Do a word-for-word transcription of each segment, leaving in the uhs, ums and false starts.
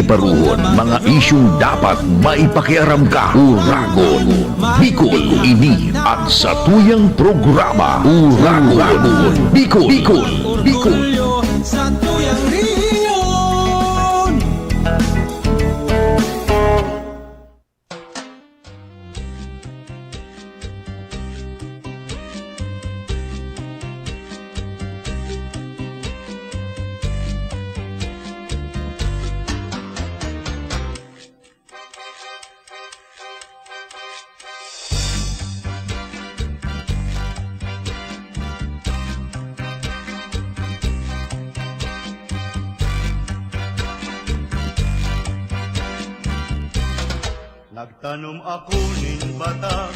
Paruhon, mga isyung dapat maipakiaram ka. Uragon, Bicol, ini an satuyang programa. Uragon, Bicol, Bicol, Bicol. Orgulyo sa tuyang rehiyon. Nagtanom ako nin batag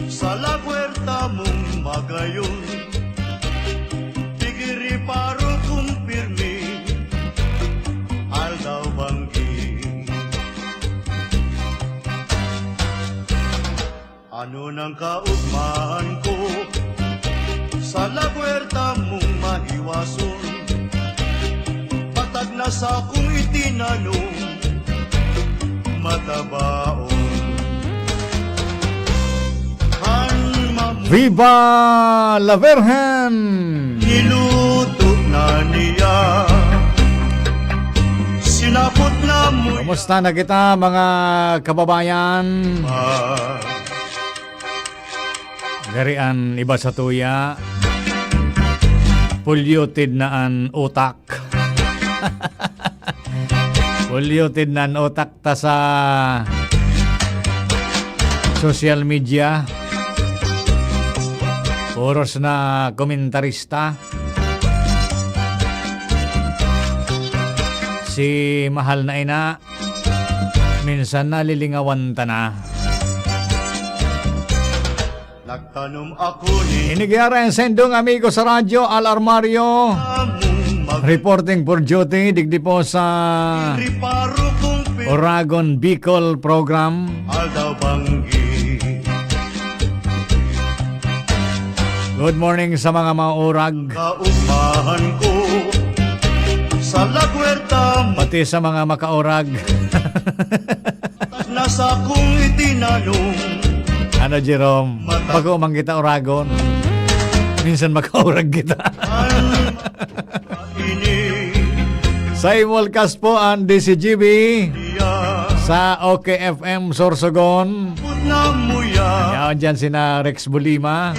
sa lagwerta mong magayon. Pigiri paro kung pirmi, aldaw banggi. Ano nang kaugmahan ko sa lagwerta mong mahiwason? Patag na sakong itinanom, matabaon. Han mamu- Viva la Virgen! Niluto na niya. Sinapot na mo. Kumusta na kita, mga kababayan? Gari an iba sa tuya, polluted na an utak. Polluted na an utak ta sa social media. Puros na komentarista. Si mahal na ina, minsan nalilingawan ta na. Nagtanom ako ni Ini giyara an saindong amigo sa radyo, Al Armario. Among mag- Reporting for duty, digdi po sa Riparo kong pi- Oragon Bicol Program. Aldaw banggi. Good morning sa mga maurag. Kaugmahan ko sa lagwerta mo. Pati sa mga makaurag. Nasa kong itinanom. Ano, Jerome? Mata- Bago man kita uragon. Minsan makaurag kita. An- Sa Imolcas po an D C G B. Sa OK F M Sorsogon. Yaon dyan sina Rex Bulima.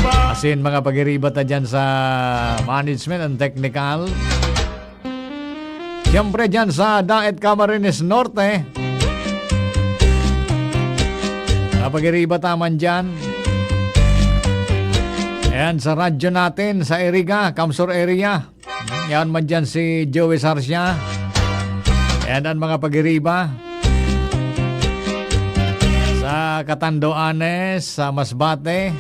Asin mga pagiriba ta dyan sa management and technical. Siyempre dyan sa Daet Camarines Norte. Mga pagiriba ta man dyan. Ayan, sa radyo natin, sa Iriga, Kamsur area. Yaon man dyan si Joey Sarcia. Ayan an mga pagiriba. Sa Catanduanes, sa Masbate.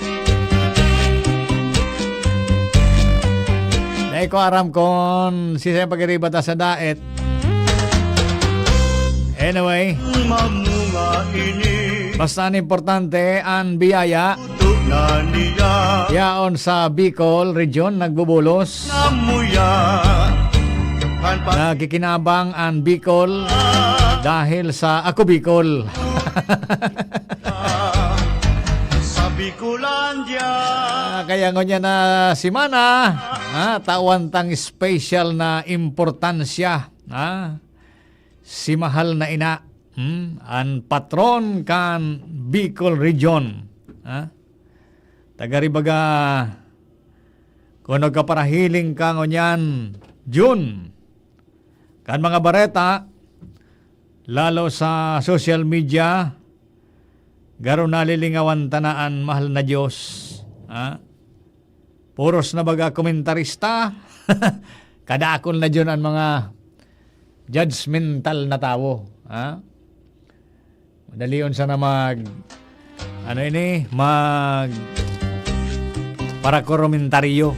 Dai ko aram kung siisay an pagiriba ta sa Daet. Anyway. Mamunga ini. Basta an importante, an biyaya. Yaon sa Bicol Region, nagbubulos. Nakikinabang an Bicol dahil sa Ako Bicol. Sa Bicolandia. Ah, kaya ngunyan na semana, ah, tawan tang special na importansya, ah, si mahal na ina, hmm, an patron kan Bicol Region, ah. Taga Ribaga, kung nagkaparahiling ka ngunyan, June, kan mga bareta, lalo sa social media, garo nalilingawan ta na an mahal na Diyos. Ha? Puros na baga komentarista. Kadakul na Diyon an mga judgmental na tawo. Ha? Madalion sana mag, ano ini, mag parakomentaryo.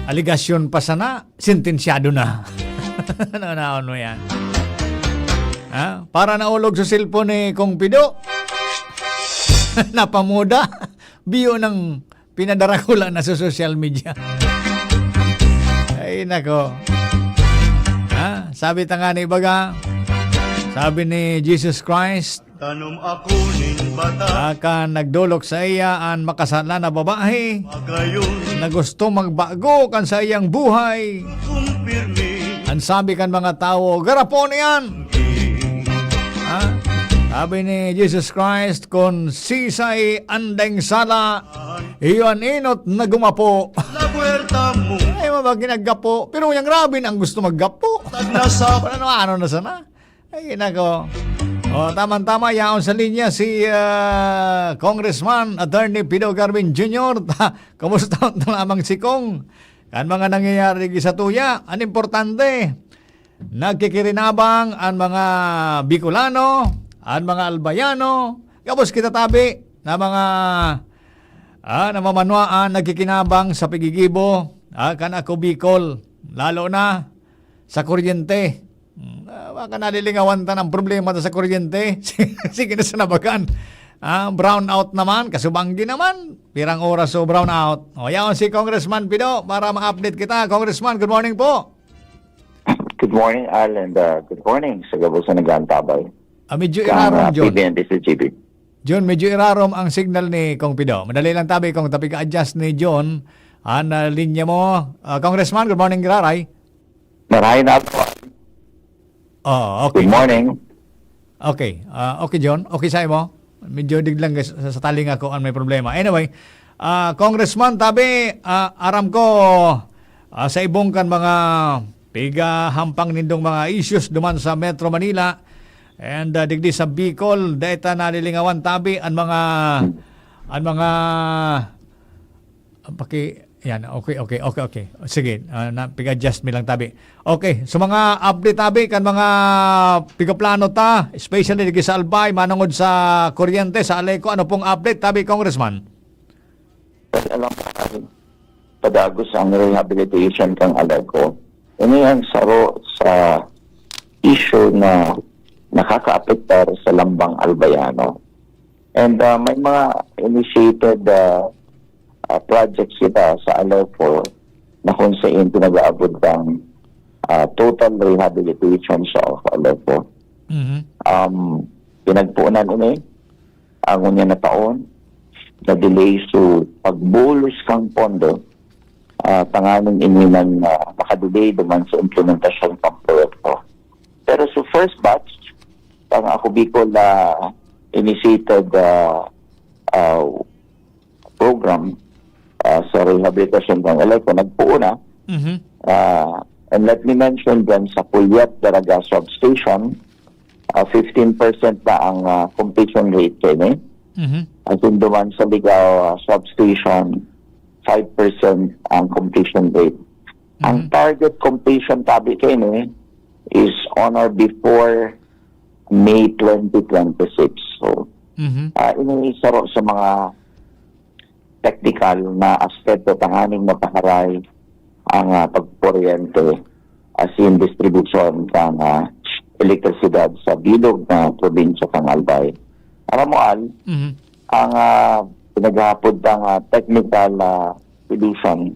Aligasyon pa sana, sentensyado na. Ano na, ano yan? Ha? Para naulog sa cellphone ni Kong Pido. Napamuda. Biyo ng pinadarakula na sa social media. Ay, nako. Ha? Sabi ta nga ni ibaga, sabi ni Jesus Christ, Tanom ako nin bata, "Akan nagdolok saiya an makasalan na babae, pagayon na gusto magbago kan saiyang buhay." Kumpirmi. An sabi kan mga tawo, "Garapon iyan." Ha? Sabi ni Jesus Christ, "Kun sisay andeng sala, iyo an enot na gumapo." Labuerta mo. Ay, mabagi naggapo. Pero ngunyan grabe na ang gusto maggapo. Tagnasap. Ano, ano na sana? Ay, nako. O, tamang-tama, yaon sa linya si, ah, Congressman Attorney Pido Garvin Junior. Ta-, kumusta na lamang si Kong? Kan mga nangyayari sa tuya, an importante, nagkikirinabang an mga Bicolano, an mga Albayano, gabos kita tabi na mga, ah, namamanwaan, nagkikinabang sa pigigibo, ah, kan Ako Bicol, lalo na sa kuryente. Hmm, ah, baka nalilingawan ta ng problema ta sa kuryente. Sige na sa nabagan. Ah, brown out naman, kasubanggi naman. Pirang oras so brown out. O, yaon si Congressman Pido para ma-update kita. Congressman, good morning po. Good morning, Al, and, uh, good morning sa gabos na nag-aantabay. Ah, medyo Kang, irarom, uh, John. P B N D C G B. John, medyo irarom ang signal ni Kong Pido. Madali lang tabi kung tapiga-adjust ni John an, ah, linya mo. Ah, Congressman, good morning, Giraray. Maray na po. Oh, okay. Good morning. Okay. Ah, okay, John. Okay sa imo? Medyo diglang sa, sa talinga ko an may problema. Anyway, ah, Congressman, tabi, ah, aram ko, ah, sa ibong kan mga pigahampang nindong mga issues duman sa Metro Manila and, ah, digdi sa Bicol, dai ta nalilingawan tabi an mga, an mga, ah, paki-, yan, okay, okay, okay, okay. Sige, ah, na, pig-adjust mi lang tabi. Okay, so mga update tabi kan mga pigaplano ta, especially digdi sa Albay, manungod sa kuryente, sa Aleco, ano pong update tabi, Congressman? Well, alam mo, padagos ang rehabilitation kan Aleco. Ini ang saro sa issue na nakakaapektar sa Lambang Albayano. And, ah, may mga initiated, ah, ah, projects kita sa Aleco na kung saan pinag-aabot ang, ah, total rehabilitation sa of Aleco. Mhm. Um, pinagpuunan ini ang ngunyan na taon, na-delay so pagbulos kang pondo, ah, tanganing ini nang, ah, makadelay duman sa implementasyon kang proyekto. Pero sa first batch, ang Ako Bicol, ah, initiated, ah, ah, program, ah, sa rehabilitasyon ng Aleco, nagpuo na. Mhm. Ah, and let me mention dyan sa Puliat Daraga Substation, ah, fifteen percent na ang, ah, completion rate kaini. Mhm. At yung duman sa Ligao, ah, Substation, five percent ang completion rate. Ang Mhm. target completion tabi kaini is on or before May twenty twenty-six. So, Mhm. ah, ini isa ro sa mga technical na aspeto tanganing mapaharay ang, ah, pagkuryente asin distribusyon kan, ah, elektrisidad sa bilog na probinsya kan Albay. Aram mo, Al, Mhm. ang, ah, pinaghahapod tang, ah, technical, ah, solution,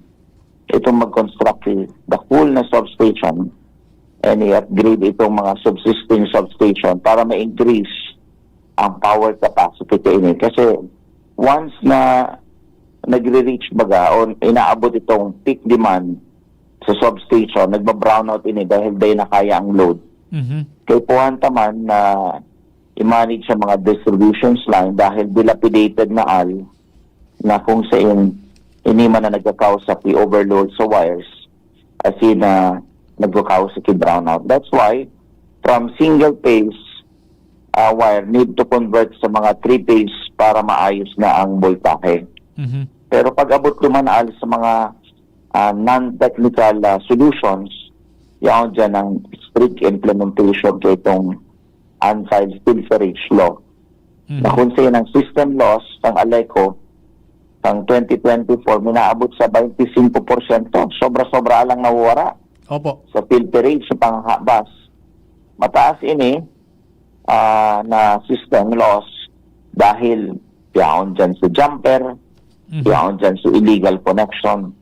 itong mag-construct si the whole na substation and i-upgrade itong mga subsisting substation para ma-increase ang power capacity kaini. Kasi once na nagre-reach baga o inaabot itong peak demand sa substation, nagba-brownout ini dahil dai na kaya ang load. Mhm. Kaipuhan ta man na i-manage sa mga distributions line dahil dilapidated na, Al, na kung sain ini man na nagkakaos sa overload sa wires, as in, ah, nagkakaos sa brownout. That's why, from single phase, ah, wire, need to convert sa mga three phase para maayos na ang voltahe. Mhm. Pero pag abot duman, Al, sa mga, ah, non-technical, ah, solutions, yaon dyan ang strict implementation kay itong anti-filterage law. Mhm. Na kung saan ang system loss ng Aleco, ng twenty twenty-four, minaabot sa twenty-five porsyento. Sobra-sobra lang nawawara Opo. sa filterage, sa panghabas. Mataas ini, ah, na system loss dahil yaon dyan sa jumper, Mhm. yaon dyan sa illegal connection.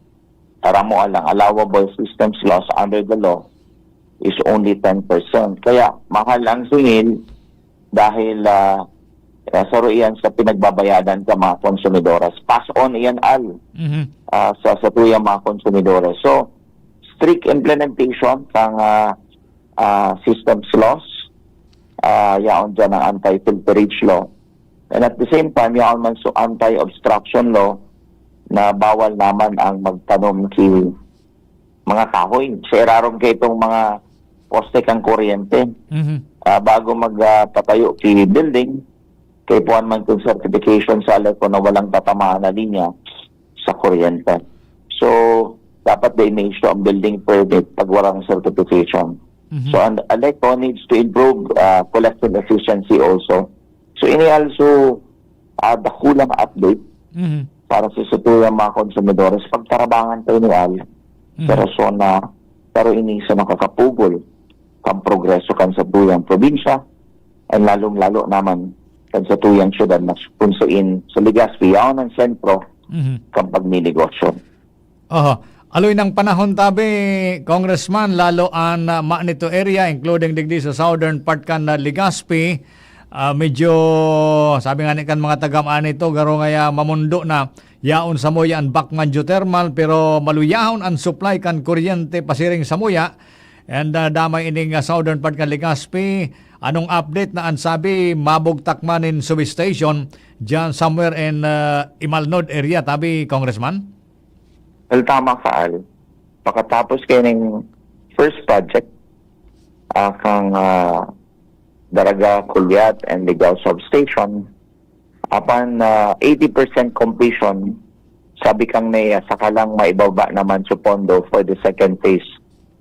Aram mo, Al, ang allowable systems loss under the law is only ten percent. Kaya mahal ang singil dahil, ah, ah, saro iyan sa pinagbabayadan sa mga konsumidores. Pass on iyan, Al, Mhm. ah, sa, sa tuyang mga konsumidores. So, strict implementation ng, ah, ah, systems laws. Ah, yaon dyan ang anti-filterage law. And at the same time, yaon man so anti-obstruction law na bawal naman ang magtanom ki mga kahoy. Sa irarom kaitong mga poste kang kuryente. Mhm. Ah, bago magpatayo ki building, kaipuhan man kung certification sa Aleco na walang tatamaan na linya sa kuryente. So, dapat din ma-issue ang building permit pag walang certification. Mhm. So, ang Aleco needs to improve, ah, collection efficiency also. So, ini also, ah, dakulang update Mhm. para sa satuyang mga konsumidores. Pagtarabangan tayo ni Al, sa Mhm. rason na, pero ini sa makakapugol kan progreso kan satuyang probinsya, and lalong-lalo naman kan satuyang syudad na kung sain sa Legazpi, yaon ang sentro Mhm. kan pagninegosyo. Oho. Aloy nang panahon tabi, Congressman, lalo an, ah, Manito area, including digdi sa southern part kan, ah, Legazpi, ah, medyo, sabi nga ni kan mga taga Manito, garo ngaya mamundo na, yaon samuya an Bacman Geothermal, pero maluyahon an supply kan kuryente pasiring samuya. And, ah, damay ining, ah, southern part kan Legazpi, anong update na an sabi, mabugtak man nin substation dyan somewhere in, ah, Imalnod area, tabi, Congressman? Well, tama ka, Al. Pakatapos kaining first project, ah, kang, ah, Daraga, Culiat, and Ligao Substation, apan, ah, eighty percent completion, sabi kang NEA, saka lang maibaba naman sa pondo for the second phase.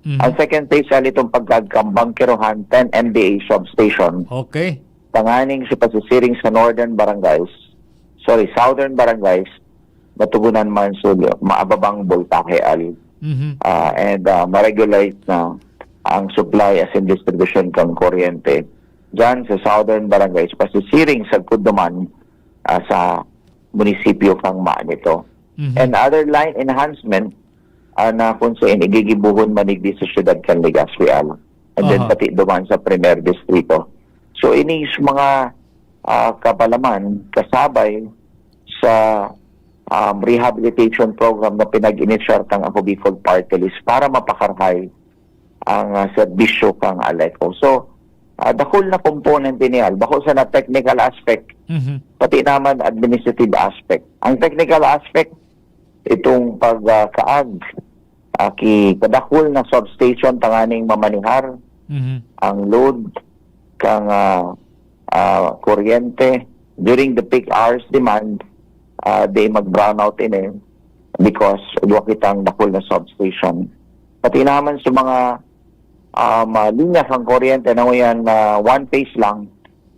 Mhm. Ang second phase, Al, itong pagkagkambang kirohan, ten M V A substation. Okay. Tanganing sa pasisiring sa northern barangays, sorry, southern barangays, matugunan man sa maababang boltahe, Al. Mhm. Ah, and, ah, ma-regulate na ang supply as in distribution kan kuryente dyan sa southern barangays, pasisiring sagkod duman, ah, sa munisipyo kang Manito. Mhm. And other line enhancement, ah, na kung saan igigibohon man digdi sa siyudad kan Legazpi, Al. And then Aha. pati duman sa Primer Distrito. So, ini is mga, ah, kabalaman kasabay sa, um, rehabilitation program na pinag-inisyar kang Ako Bicol Party List para mapakarahay ang, ah, serbisyo kang Aleco. So, ah, dakul na component ini, Al. Bako sa na technical aspect, Mhm. pati naman administrative aspect. Ang technical aspect, itong pag, ah, kaag, ah, ki-, kadakul na substation tanganing mamanihar Mhm. ang load kang, ah, ah, kuryente during the peak hours demand, ah, di mag-brownout ini because igwa kitang dakul na substation. Pati naman sa mga, ah, mga linya kang kuryente na yan na one phase lang,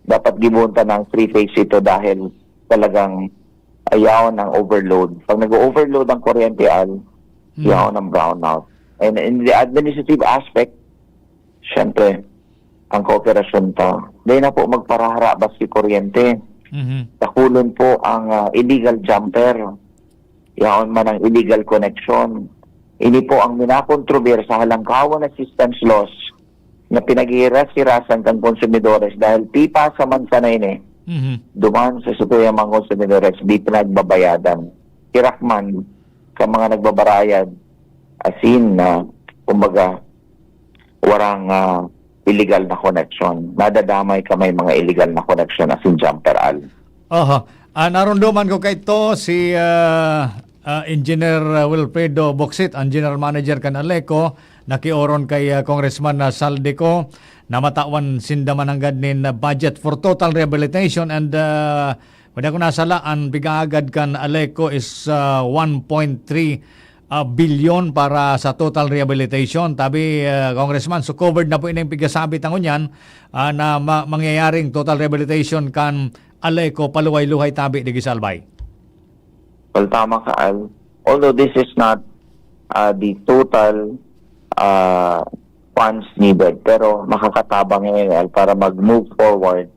dapat gibohon ta ng three phase ito dahil talagang ayaw ng overload. Pag nag-overload ang kuryente, Al, Hmm. yaw ng brownout. And in the administrative aspect, syempre, ang kooperasyon ta, dahil na po magparaharabas si kuryente. Mhm. Takulon po ang, ah, illegal jumper. Yaon man ang illegal connection. Ini po ang minakontrobersa halangkawa na systems laws na pinaghihirasirasan kan konsumidores dahil pipa sa mansa na ini. Mhm. Duman sa sutuya mga konsumidores, di pinagbabayadan. Hirak man ka mga nagbabarayad, asin na, kumbaga, warang, ah, illegal na connection. Nadadamay ka may mga illegal na connection asin jumper, Al. Oho. Ah, narunduman ko kaito si, ah, ah, Engineer, ah, Wilfredo Boksit, ang General Manager kan Aleco, nakioron kay, ah, Congressman, ah, Saldico na matawan sinda man nanggad nin, ah, budget for total rehabilitation and, ah, wala ko nasala, ang pigaagad kan Aleco is, ah, one point three, ah, bilyon para sa total rehabilitation. Tabi, ah, Congressman, so covered na po ining pigasabi ta ngunyan, ah, na ma-, mangyayaring total rehabilitation kan Aleco paluhay-luhay tabi digdi sa Albay. Well, tama ka, Al. Although this is not, ah, the total, ah, funds needed, pero makakatabang yan, Al, para mag-move forward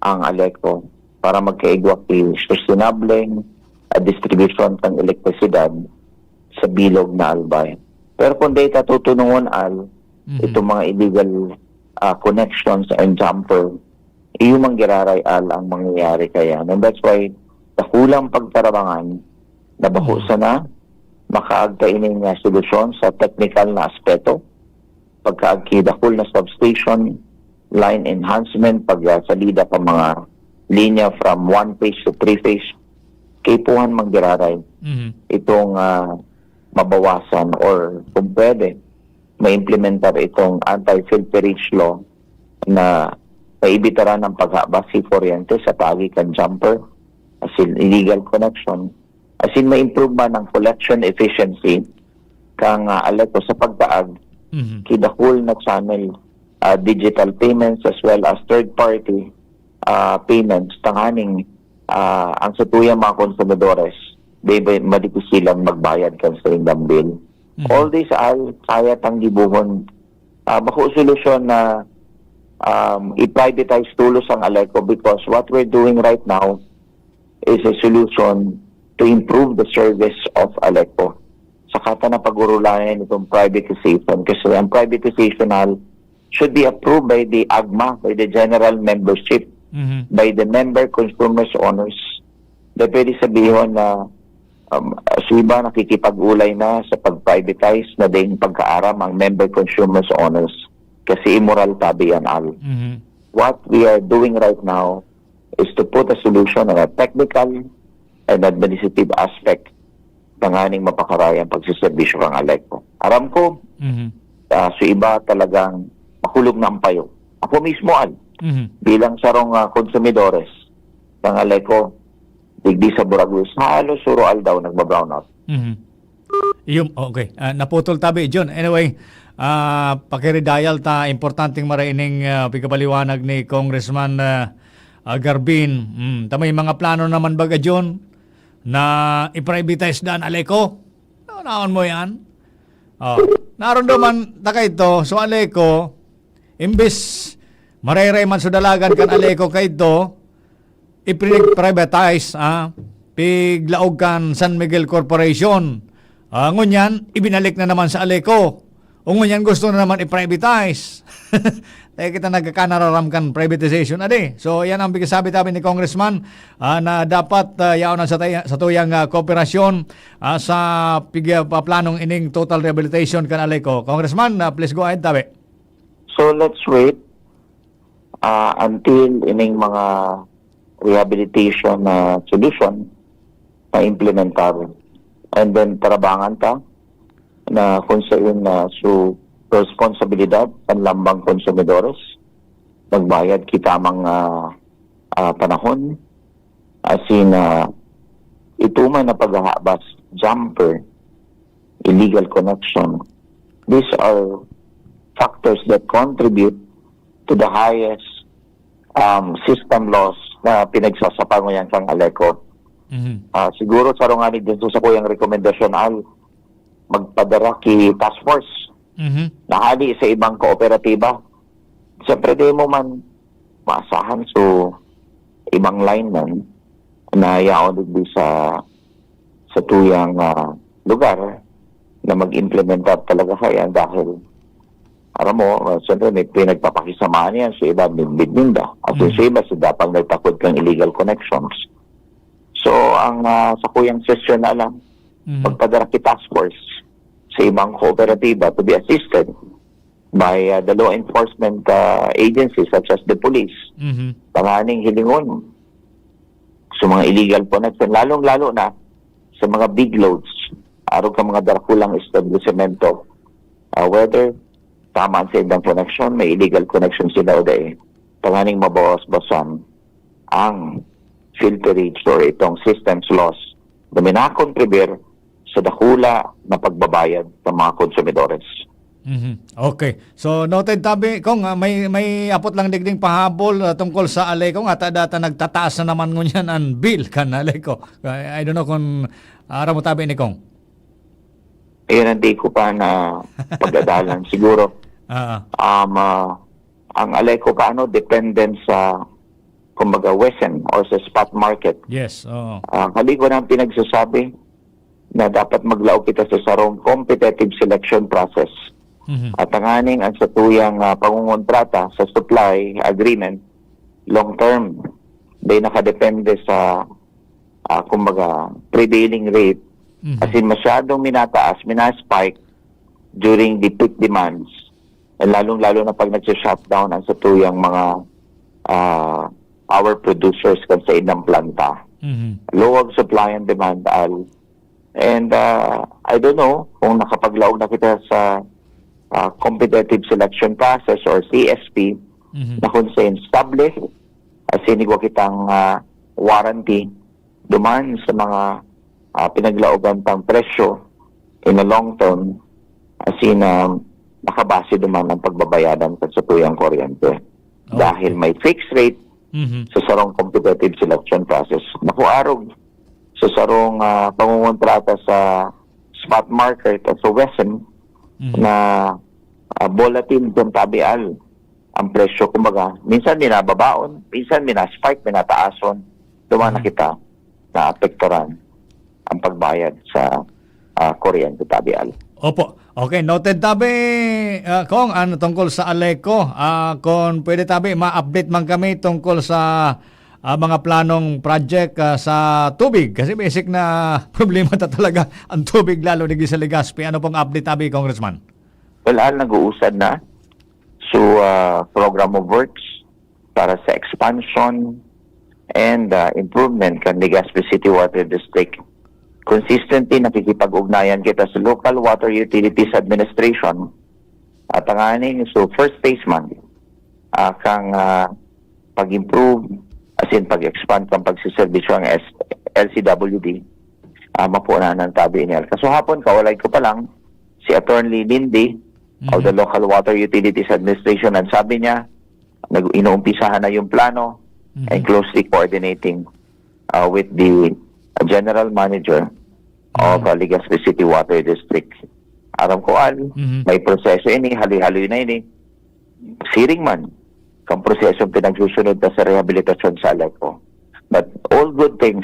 ang Aleco para magkaigwa ki sustainableng, ah, distribusyon kan elektrisidad sa bilog na Albay. Pero kung data tutunungon, Al, Mhm. itong mga illegal, ah, connections and jumper, iyo man giraray, Al, ang mangyayari kayan. And that's why dakulang pagtarabangan na bako Mhm. sana makaagta ining, ah, solusyon sa technical na aspeto, pagkaagki dakul na substation, line enhancement, pagsalida pa mga linya from one phase to three phase, kaipuhan man giraray Mhm. itong, ah, mabawasan or kung pwede, maimplementar itong anti-filterage law na maibitaran ang paghabas si kuryente sa paagi kan jumper, as in illegal connection, as in ma-improve man ang collection efficiency kan, ah, Aleco sa pagkaag Mhm. ki dakul na channel, ah, digital payments as well as third party, ah, payments tanganing, ah, ang satuyang mga konsumidores, di ba, madikit silang magbayad kan saindang bill. Mhm. All this, Al, kaya tang gibohon. Ah, bako solusyon na, um, i-privatize tolos ang Aleco because what we're doing right now is a solution to improve the service of Aleco. Saka ta na pag-urulayan itong privatization kasi ang privatization, Al, should be approved by the agma, by the general membership, Mhm. by the member consumers owners. Di pwede sabihon na, um, sa iba nakikipag-ulay na sa pag-privatize na ding pagkaaram ang member consumers owners kasi immoral tabi yan, Al. Mhm. What we are doing right now is to put a solution on a technical and administrative aspect tanganing mapakarayan pagsiserbisyo kan Aleco. Aram ko, Mhm. ah, sa iba talagang makulog na ang payo. Ako mismo, Al, Mhm. bilang sarong, ah, konsumidores ng Aleco, digdi sa Buraguis, halos suro aldaw nagba-brownout. Mhm. Yung, okay. Ah, naputol tabi, John. Anyway, ah, pakiridial ta, importanteng maraining, ah, pigkapaliwanag ni Congressman, ah, ah, Garbin. Hmm, ta may mga plano naman baga, John, na i-privatize dan Aleco? Naunahon mo yan? Oh, narondoman ta kaito, so Aleco, imbis mareray man so dalagan kan Aleco kaito, ipinag-privatize, ah, piglaog kan San Miguel Corporation. Ah, ngunyan, ibinalik na naman sa Aleco. O ngunyan gusto na naman i-privatize. Kaya kita nagkakanararam kan privatization, adi. So, yan ang pigsasabi tabi ni Congressman, ah, na dapat, ah, yaon na sa tay-, sa tuyang, ah, kooperasyon, ah, sa pig-, ah, planong ining total rehabilitation kan Aleco. Congressman, ah, please go ahead, tabi. So, let's wait, ah, until ining mga rehabilitation na solusyon na implementar. And then, tarabangan ta na kung saan na su responsibilidad ang lambang konsumidores, magbayad ki tamang, ah, ah, panahon, asin, ah, ituman na paghahabas, jumper, illegal connection. These are factors that contribute to the highest, um, system loss na pinagsasapa ngunyan kang Aleco. Mhm. Ah, siguro sa rungani din sa sakuyang rekomendasyon, Al, magpadara ki task force Mhm. na hali sa ibang kooperatiba. Siyempre, di mo man maasahan so ibang lineman na yaon digdi sa, sa tuyang, ah, lugar na mag-implementar talaga kaya dahil, aram mo, ah, siyempre may pinagpapakisamaan yan sa iba, midbid ninda. At yung Mm. sa iba, sa dapang nagtakod kang illegal connections. So, ang, ah, sa kuyang sesyon na lang, Mhm. magpadara ki task force sa ibang kooperatiba to be assisted by, ah, the law enforcement, ah, agencies such as the police. Mhm. Tanganing hilingon sa mga illegal connection, lalong-lalo na sa mga big loads, arog ka mga darakulang establisemento, ah, whether tama ang saindang connection, may illegal connection sila o dai, tanganing mabawas-basan ang filterage or itong systems loss na minakontribir sa dakula na pagbabayad sa mga konsumidores. Mhm. Okay. So, noted tabi, Kong, ah, may, may apot lang digding pahabol, ah, tungkol sa Aleco nga, ta data nagtataas na naman ngunyan ang bill kan Aleco. I, I don't know kung aram mo tabi ni Kong. Ayun, hindi ko pa na pag-adalan. Siguro, Ah, ah. um, ah, ang Aleco pa, ano, dependent sa, kumbaga, WESN or sa spot market. Yes, oo. Ah, hali ko na ang pinagsasabi na dapat maglaog kita sa sarong competitive selection process Mhm. At tanganing ang satuyang, ah, pangungontrata sa supply agreement, long term. Di nakadepende sa, ah, kumbaga, prevailing rate. Mhm. As in, masyadong minataas, minaspike during the peak demands. And lalong-lalo na pag nagsa-shutdown ang satuyang mga, ah, power producers kan sa indang planta. Mhm. Low ang supply and demand, Al. And, ah, I don't know kung nakapaglaog na kita sa, ah, competitive selection process or C S P Mhm. na kung sa stable, as in, igwa kitang, ah, warranty duman sa mga, ah, pinaglaogan pang presyo in a long term, as in, ah, nakabase duman ang pagbabayadan sa satuyang kuryente. Okay. Dahil may fixed rate Mhm. sa sarong competitive selection process. Nakuarog sa sarong, ah, pangungontrata sa spot market o sa WESM Mhm. na, ah, volatile kung tabial ang presyo. Kumbaga, minsan minababaon, minsan minaspike, minataason. Duman na Mhm. kita naapekturan ang pagbayad sa, ah, kuryente, tabial. Opo. Okay, noted tabi, ah, Kong, ano, tungkol sa Aleco. Ah, kung pwede tabi, ma-update man kami tungkol sa, ah, mga planong project, ah, sa tubig. Kasi basic na problema ta talaga ang tubig, lalo digdi sa Legazpi. Ano pong update tabi, Congressman? Well, Al, nag-uusad na. So, ah, program of works para sa expansion and, ah, improvement kan Legazpi City Water District. Consistently nakikipag-ugnayan kita sa Local Water Utilities Administration at tanganing so first phase man, ah, kang, ah, pag-improve, as in pag-expand kan pagsiserbisyo ang S-, L C W D, ah, mapunan ang tabi niya. Kaso hapon, kaulay ko pa lang, si Attorney Lindy of the Mhm. Local Water Utilities Administration, ang sabi niya, nag-, inuumpisahan na yung plano Mhm. and closely coordinating, uh, with the general manager of, Mhm. uh, Legazpi City Water District. Aram ko, Al, Mhm. may proseso ini, haloy-haloy na ini. Siring man, kang prosesong pinagsusunod na sa rehabilitasyon sa Aleco. But all good things,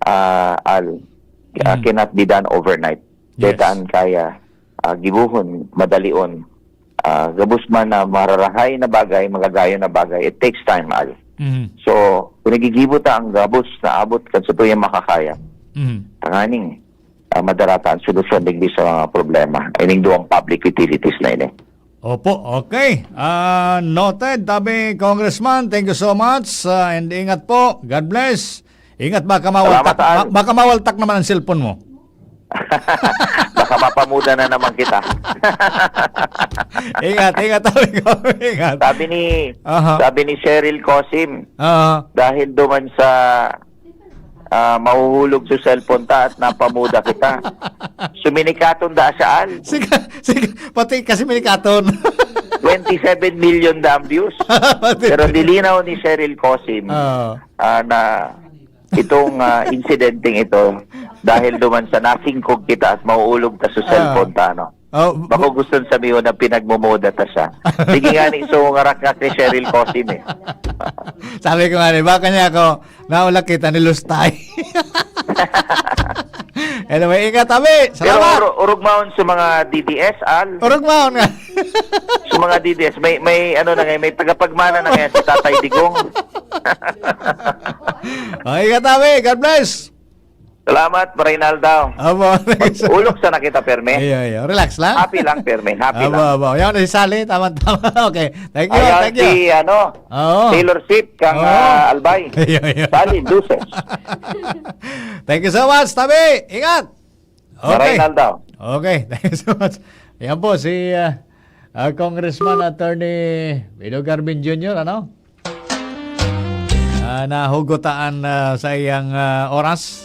uh, Al, uh, Mhm. cannot be done overnight. Yes. Deta an kaya, ah, gibohon, madalion. Ah, gabos man na mararahay na bagay, magagayon na bagay, it takes time, Al. Mhm. So, pinagigibo ta ang gabos na abot kan satuyang makakaya. Mhm. Tanganing, ah, madara ta an solusyon digdi sa mga problema. Ining duwang public utilities na ini. Opo, okay. Ah, noted, tabi, Congressman. Thank you so much, ah, and ingat po. God bless. Ingat, baka mawaltak, Salamat, Al. ba-, baka mawaltak naman ang cellphone mo. Baka mapamuda na naman kita. Ingat, ingat, tabi ko. Ingat. Sabi ni, Aha. sabi ni Cheryl Cosim, Aha. dahil duman sa, ah, mahuhulog sa cellphone ta at napamuda kita. Suminikaton da siya, Al. Sige, sige. Pati kasi minikaton. Twenty-seven million da ang views. Pati Pero nilinaw ni Cheryl Cosim, Oo. ah, na itong, ah, insidenteng ito, dahil duman sa nasingkog kita at mauulog ta sa Ah. cellphone ta, ano? Oh, Bako bu- gusto sabihin na pinagmumuda ta siya. Sige nga ni, so, ngarak-ngak ni Cheryl Cosim, eh. Sabi ko nga ni, baka niya ako, naulak kita ni Lustay. Anyway, ingat, tabi. Pero Salamat. uro-, urog maon sa mga D D S, Al. Urog maon nga. Sa mga D D S, may, may ano na ngayon, may tagapagmana na ngayon si Tatay Digong. Oh, ingat, tabi. God bless. Salamat, Reynaldo. Abo, thank you so Ulok sa nakita, Perme. Iyo, iyo. Relax lang. Happy lang, Perme. Happy Abo, lang. abo. Yan, si Sally. Tama, tama. Okay. Thank you, Ayan thank you. si, ano, Oo. Taylor Swift, kang, Oo. ah, Albay. Iyo, iyo. Sally, luces. Thank you so much, tabi. Ingat. Okay. Reynaldo. Okay. Thank you so much. Yan po si, ah, ah, Congressman Attorney Pido Carmen Junior, ano? Ah, nahugot ta an, ah, sa iyang, ah, oras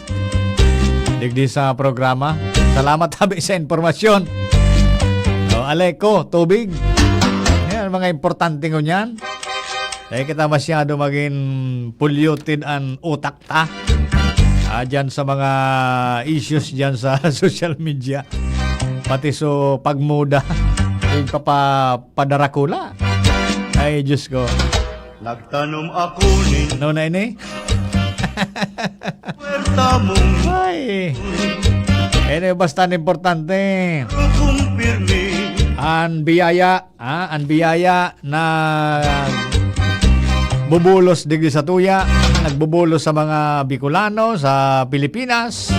digdi sa programa. Salamat, tabi, sa impormasyon. O, Aleco, tubig. Yan, mga importante ngunyan. Dai kita masyado magin polluted an utak ta. Ah, dyan sa mga issues dyan sa social media. Pati so pagmuda. Igpapa-, padarakula. Ay, Diyos ko. Nagtanom ako nin Ano na ini? puwerta mong Ay. Ini basta importante. Kung pirmi An biyaya, ah, an biyaya na bubulos digdi sa tuya, nagbubulos sa mga Bicolano sa Pilipinas.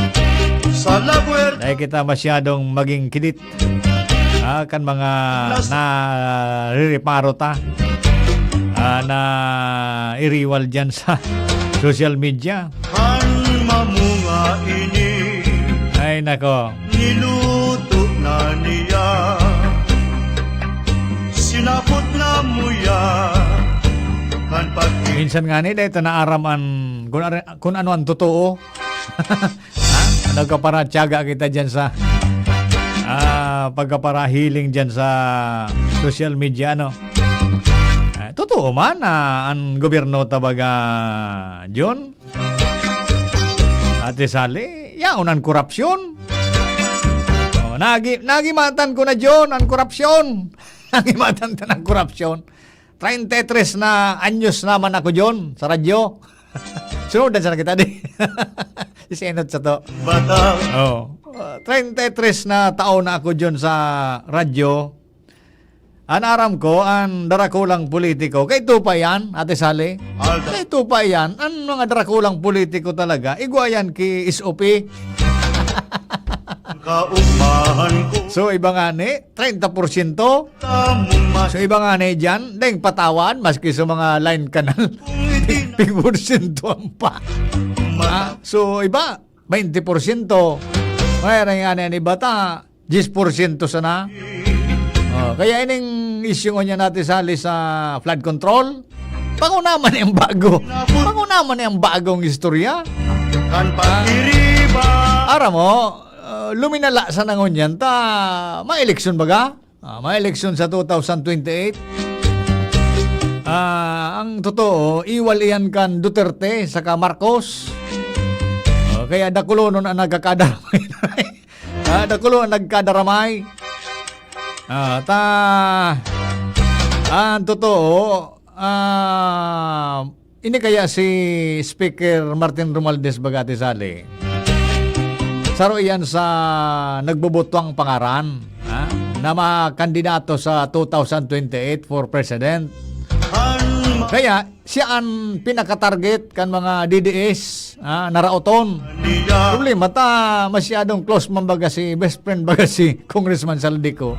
Sa labuer. Dahil kita masyadong maging kilit, ah, kan mga narireparo ta, ah, na iriwal dyan sa social media. An mamunga ini. Ay, nako. Niluto na niya. Sinapot na muya. Kan pag- Minsan nga ni, dahil ta naaram an, kung, are- kung ano ang totoo. Ha? Ano ka para tiyaga kita dyan sa, ah, pagkaparahiling dyan sa social media, ano? Ah, totoo man na ang gobyerno tabaga, John, Ate Sally, yaon an korupsyon. Oh, nagi-, nagimatan ko na, John, an korupsyon. Nagimatan ta ng korupsyon. Treinta y tres na anyos naman ako, John, sa radyo. Sunod na sana kita, di. Isenot sa to. Bata. Oh. Uh, treinta y tres na taon na ako, John, sa radyo. An aram ko, an darakulang politiko, kay tupa yan, Ate Sally. Alda. Kay tupa yan, an mga darakulang politiko talaga, igwa yan ki S O P. Kaugmahan ko. So, iba nga ni, treinta porsyento. Tamong mas- So, iba nga ni dyan, deng patawad, maski sa mga line canal. Kung hindi na- Pigporsyento ang pa. Mata- Ah, so, iba, twenty porsyento. Kaya na nga ni iba ta, diyes porsyento sana. Oh, kaya ining issue ngunyan natin sali sa flood control, pangunaman na yung bago. Pangunaman na yung bagong istorya. Kan pagdiriba. Aram mo, uh, luminala sa nangunyan ta, may eleksyon baga? Ah, may eleksyon sa two thousand twenty-eight. Ah, ang totoo, iwal iyan kan Duterte saka Marcos. Oh, kaya dakulonon ang nagkakadaramay. Ah, dakulo ang nagkadaramay. Ah, ta, ang totoo, ah, ini kaya si Speaker Martin Romualdez baga, Ate Sally, saro iyan sa nagbubutwang pangaran, ha, na makandidato sa two thousand twenty-eight for president. Kaya, siya an pinaka-target kan mga D D S, ah, na raoton. Problema ta, masyadong close man baga si, best friend baga si Congressman Zaldy Co.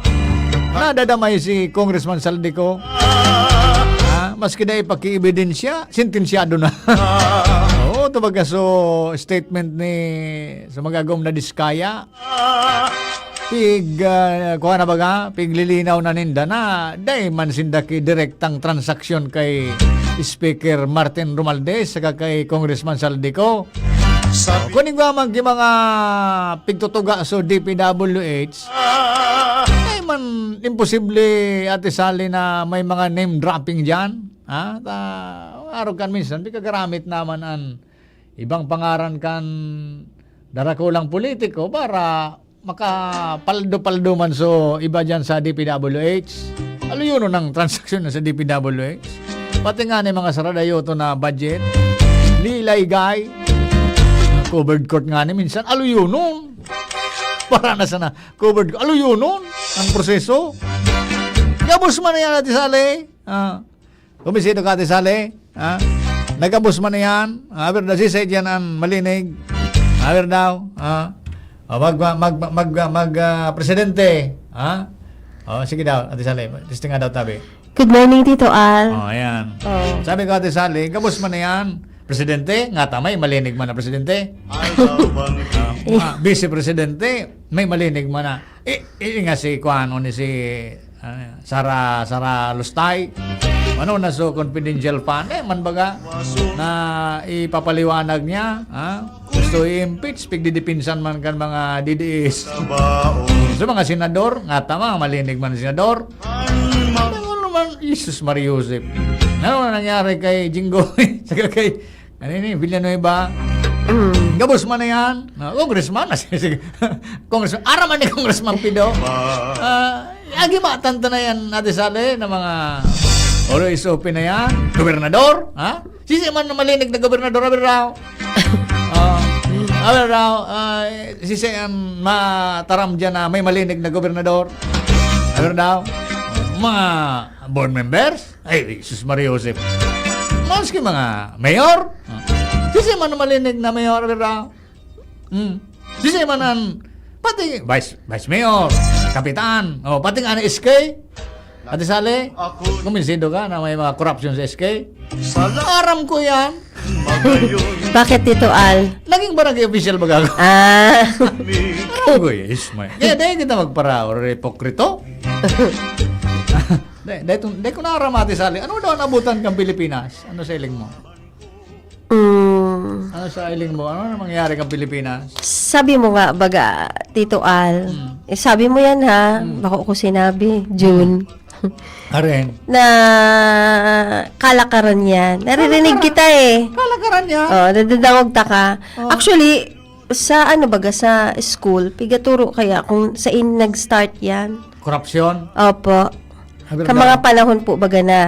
Nadadamay si Congressman Zaldy Co. Ah, maski dai pa ki ebidensya, sentensyado na. Oo, to baga so statement ni sa magagom na Diskaya. Pig, ah, kuha na baga, piglilinaw na ninda na dai man sinda ki direktang transaksyon kay Speaker Martin Romualdez saka kay Congressman Zaldy Co. Sa- Kung igwa man ki mga pigtutuga sa D P W H, dai man imposible, Ate Sally, na may mga name dropping diyan. Ha? Ta, arog kan minsan, pigkagaramit naman an ibang pangaran kan darakulang politiko para makapaldo-paldo man so iba diyan sa D P W H. Aluyonon ang transaksyon na sa D P W H. Pati nga ni mga saradayoto na budget, lilaygay, covered court nga ni minsan, aluyonon. Para na sana, covered, aluyonon ang proseso. Gabos man yan, Ate Sally. Ah, Kumbinsido ka, Ate Sally? Ha? Nagabos man na yan? Ah, aber daw, sisay diyan an malinig? Aber daw? Ha? O, mag, mag, mag, mag, mag, ah, presidente? Ha? O, sige daw, Ate Sally. Testing nga daw, tabi. Good morning, Tito Al. O, ayan. O. Sabi ko, Ate Sally, gabos man na yan. Presidente? Nga tamay, malinig man na presidente. Ay, tabang. Ah, vice presidente, may malinig man na. Eh, eh, nga si kuan, o ni si, ah, Sara, Sara Lustay. Ano na so confidential fund? Eh, man baga na ipapaliwanag niya, ha? Gusto i-impeach, pigdidipinsan man kan mga D D S. So, mga senador, nga tama, malinig man senador. Ano naman, Jesus Maria Joseph. Ano na nangyari kay Jinggoy? Saka kay Ano ini, Villanueva? Mm. Gabos man na yan. Ah, congressman na si, si, congressman. Araman ni Congressman Pido. Ah, agi matanta na yan, Ate Sally, na mga oro is open na yan. Gobernador, ha? Sisi man na malinig na gobernador, aber raw. Ah, aber raw, ah, sisi ang mataram dyan na may malinig na gobernador. Pero daw, mga board members, ay, Jesus Maria Joseph. Maski mga mayor, sisay man malinig na mayor, pero daw, hmm. Sisay man ang, pati vice, vice mayor, kapitan, o, pati nga ang S K, Ate Sally, kumbinsido ka na may mga korupsyon sa S K? Aram ko yan. Bakit, Tito Al? Naging barangay official baga ako. Ah, Aram ko yan, Ismael. Kaya dahil kita magpara-, or ipokrito. Dahil, dahil, dahil ko naaram, Ate Sally, ano daw nabutan kang Pilipinas? Ano sa iling mo? mm, Ano sa iling mo? Ano na mangyayari kang Pilipinas? Sabi mo nga, baga, Tito Al. Mm. Eh, sabi mo yan, ha? Mm. Bako ko sinabi, June. Aren. Na kalakaran yan. Naririnig kita eh. Kalakaran yan. Oh, nadadangog ta ka. Oh. Actually, sa ano baga, sa school, pigaturo kaya kung saan nag-start yan? Korupsyon. Opo. Haber Ka daw. Mga panahon po baga na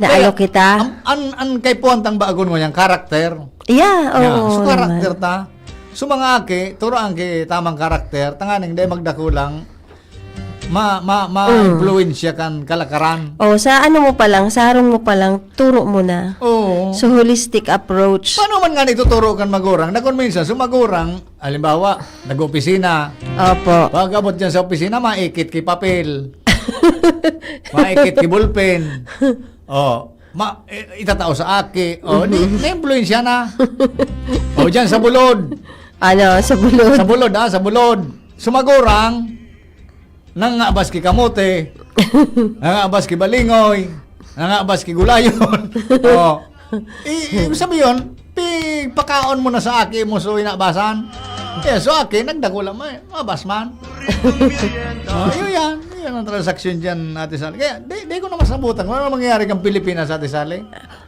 naalo Kaya, kita? An, an, an kay puwantang bago mo yan, character. Yeah, oo. Yeah, so character naman. ta. So mga aki, turo ang ki tamang karakter, tanganing dai magdakulang ma, ma, ma-influensya kan kalakaran. Oh, sa ano mo pa lang, sa harong mo pa lang, turo mo na. Oo. So, holistic approach. Paano man nga ituturo kan magurang? Na kung minsan, so magurang, halimbawa, nag-opisina. Opo. Pag abot dyan sa opisina, maikit ki papel. Maikit ki ballpen. Oh, ma, eh, itatao sa aki. Oh, di, na-influensya na. Oh, dyan sa bulod. Ano, sa bulod. Sa bulod, ah, sa bulod. Sumagurang, nangabas ki kamote, nangabas ki balingoy, nangabas ki gulayon. Oh. I, i, sabi yun, pigpakaon mo na sa aki mo so inabasan. Eh, so aki, nagdakula mo eh. Mabas man. Oh, yun yan. Yun ang transaksyon dyan, Ate Sally. Kaya, di, di ko na masabutan. Ano mangyayari kang Pilipinas, Ate Sally?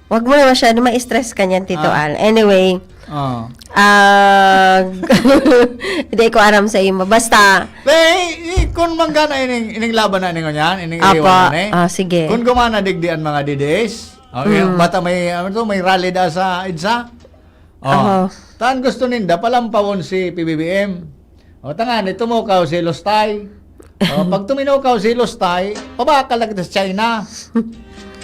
Wag mo na masyado ma-stress ka niyan, Tito Ah. Al. Anyway, Oh. ah, hindi ko aram sa imo. Basta, Eh, eh, kung manggana ining, ining laban na ining yan, ining Apa, iwan na eh. Ah, sige. Kung gumana digdi ang mga D D S, oh, yung bata may, ano to, may rally da sa EDSA. Oh, Aha. Tan gusto ninda, palampawon si P B B M. O, tangani, tumukaw si Lustay. O, pag tuminukaw si Lustay, pabakal na kita sa China.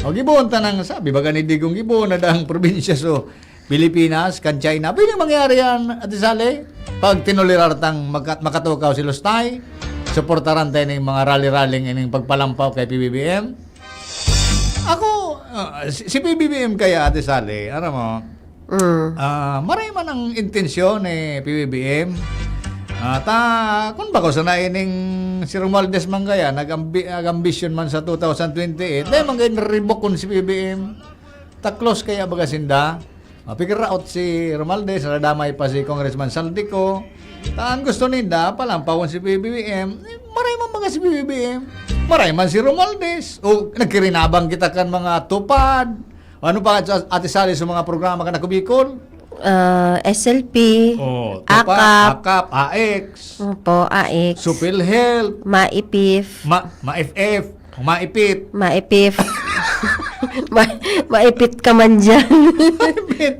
O, gibohon ta ng, sabi ba gani digong gibohon na dang probinsya so Pilipinas, kan China. Pwede mangyari yan, Ate Sally. Pag tinulirar tang magka- makatukaw si Lustay, suportaran tayo ng mga rally-rally ng pagpalampaw kay P B B M. Ako, ah, si, si P B B M kaya, Ate Sally, ano mo, mm, ah, maray man ang intensyon ni P B B M. At ah, kung bako sana ining si Romualdez man kaya, nag-ambi- nag-ambisyon man sa two thousand twenty-eight, dahil man kaya naribok kun si P B B M. Taklos kaya baga sinda. Ah, pikiraot si Romualdez, nadamay pa si Congressman Saldico. Ang gusto ninda, palampawon si P B B M. Eh, maray man baga si P B B M. Maray man si Romualdez. O, nagkirinabang kita kan mga tupad. Ano pa, Ate Sally, sa mga programa kan Ako Bicol? Ah, S L P, Oh, AKAP, AKAP, AX, opo, AX, Supil Health, MAIPIF, Ma, Ma-F F, MAIPIT. MAIPIF. Ma, maipit ka man dyan.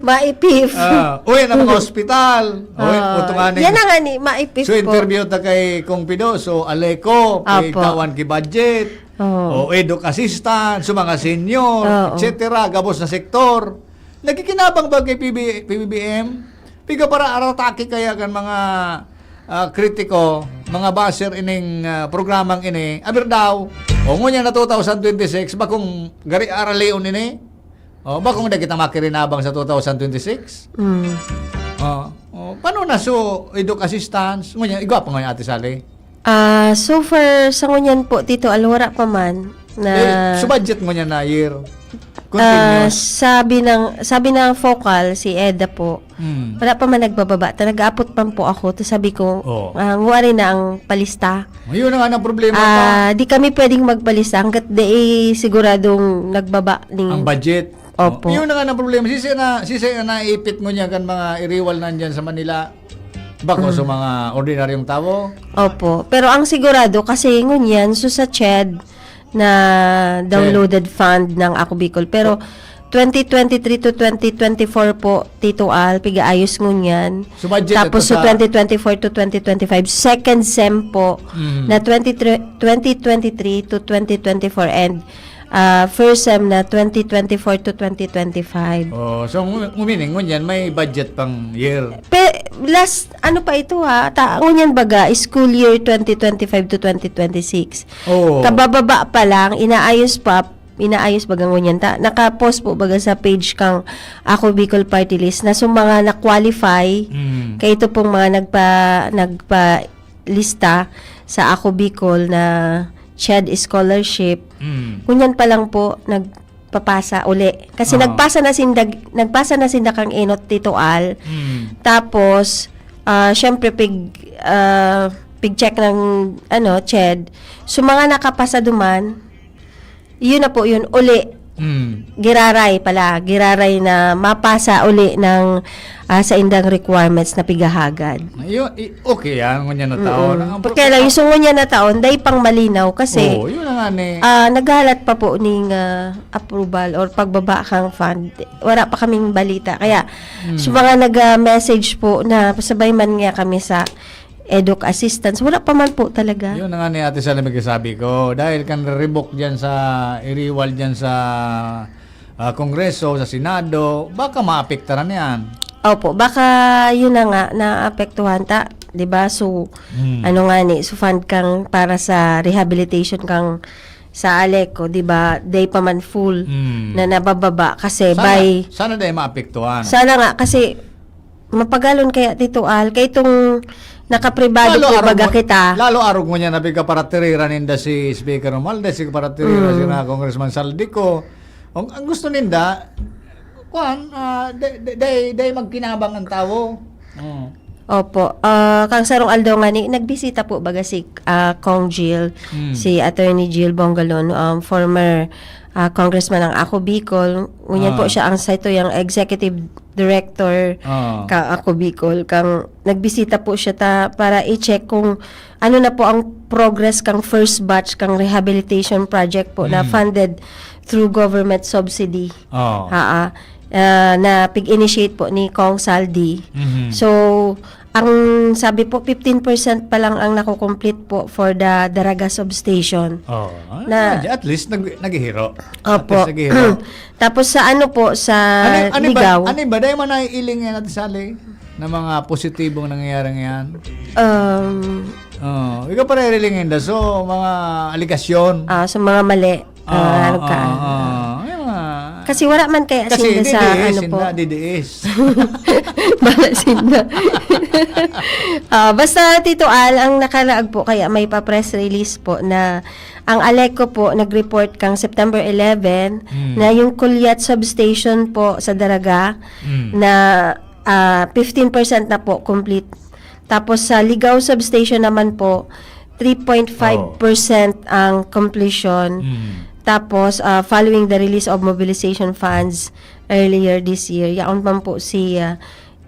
Maipif. Ah, uy, na mga ospital. Uy, Ah, utungan yan na nga ni, maipif So, po. Interview ta kay Kong Pido. So, Aleko, Apo. tawan ki budget. Oo. O, Edoc Assistance, sa mga senior, Oo. et cetera. Gabos na sektor. Nagkikinabang ba kay P B, P B B M? Piga para aratake kaya kan mga ah, kritiko, mga basher ining ah, programang ini. Aber daw, o ngunyan na two thousand twenty-six, bakong gari araleon ini? O, bakong na kita makirinabang sa two thousand twenty-six? Mm. O, o, paano na so, Edoc Assistance? Ngunyan, igwa pa ngunyan, Ate Sally? Ah, so far, sa ngunyan po, Tito Al, wala pa man na Eh, so budget ngunyan na year? Ah, Continuous? sabi ng sabi ng focal, si Eda po, Hmm. wala pa man nagbababa. Ta nag-aapot man po ako. Tapos sabi ko, Oh. ah, nguwari na ang palista. Yun na nga ang problema pa. Ah, di kami pwedeng magpalista hanggat di siguradong nagbaba ning Ang budget. Opo. Yun na nga ang problema. Sisi na, sisi na naipit mo niya kan mga iriwal nandyan sa Manila. Bako Mm. sa mga ordinaryong tao. Opo. Pero ang sigurado, kasi ngunyan, so sa CHED na downloaded fund ng Ako Bicol. Pero twenty twenty-three to twenty twenty-four po, Tito Al, pigaayos ngunyan. So, budget Tapos ito so sa twenty twenty-four to twenty twenty-five, second sem po, Mm. na twenty, twenty twenty-three to twenty twenty-four, and ah, first sem na twenty twenty-four to twenty twenty-five. Oh, so ngu- meaning ngunyan may budget pang year. Pe, last, ano pa ito ha? Ta, ngunyan baga, school year twenty twenty-five to twenty twenty-six. Oh. Kabababa pa lang, inaayos pa, inaayos baga ngunyan ta. Naka-post po baga sa page kang Ako Bicol Party List na sa mga na-qualify, Mm. kaya ito pong mga nagpa, nagpa-lista sa Ako Bicol na CHED scholarship. Mm. Ngunyan pa lang po, nagpapasa uli. Kasi Ah. nagpasa na sinda, nagpasa na sinda kang enot, Tito Al. Mm. Tapos, ah, syempre, pig, ah, pig-check ng, ano, CHED. So, mga nakapasa duman, yun na po yun, uli. Mm. Giraray pala, giraray na mapasa uli ng, ah, sa indang requirements na pigahagad. Yo, i- okay yan, ngunyan na taon. Mm. Ang Porque lang, yung sungo niya na taon, dahil pang malinaw kasi Oh, yun na nga ni. ah naghalat pa po ning ah, approval or pagbaba kang fund. Wala pa kaming balita. Kaya, Hmm. sa mga nag-message po na pasabay man nga kami sa EDUC assistance, wala pa man po talaga. Yun na nga ni Ate Sally, magkasabi ko. Dahil kan ribok dyan sa iriwal dyan sa ah, Kongreso, sa Senado, baka maapektaran yan. Opo, baka yun na nga, naapektuhan ta, 'di ba? So, Hmm. ano nga ni, so fund kang para sa rehabilitation kang sa Aleco, 'di ba? Day pa man full Hmm. na nabababa kasi Sana, by sana dahil maapektuhan. Sana nga kasi mapagalon kaya, Tito Al, kay itong nakapribado Lalo po arog baga mo- kita. Lalo arog mo niya na pigkaparatirira ninda si Speaker Romualdez, si kaparatirira Mm. si na Congressman Saldico. Ang, ang gusto ninda, kuan, ah, day, day, day, day magkinabang ang tawo. Oh. Opo. Ah, kang sarong aldaw nga ni, nagbisita po baga si ah, Cong Jill, Mm. si Attorney Jill Bongalon, um, former ah, congressman ng Ako Bicol. Ngunyan po Ah. siya ang saito yung executive director Ah. kang Ako Bicol. Kang nagbisita po siya ta para i-check kung ano na po ang progress kang first batch kang rehabilitation project po na Mm. funded through government subsidy. Oh. Haa. Ah, na pig-initiate po ni Cong Saldi. Mhm. So, ang sabi po, fifteen percent pa lang ang nako-complete po for the Daraga substation. Oh, Na- at least nag, naghihiro. Opo. At least naghihiro. Tapos sa ano po, sa ano, ano Ligaw? Ba, ano ba? Dahil mo naiiling yan, Ate Sally, na mga positibong nangyayari ngayon? Um, Oh, ikaw pa rin iling, so, mga aligasyon. Ah, sa mga mali. Ah, Ah, ano ka? ah, ah. Yung mga Kasi wala man kaya Kasi sinda sa didiis, ano po. sinda, didiis. Bala sinda. Ah, basta, Tito Al, ang nakaraag po, kaya may pa-press release po na ang Aleco po nag-report kang September eleven Hmm. na yung Kulyat substation po sa Daraga Hmm. na ah, fifteen percent na po complete. Tapos sa Ligaw substation naman po, three point five percent ang completion. Hmm. Tapos, ah, following the release of mobilization funds earlier this year, yaon man po si ah,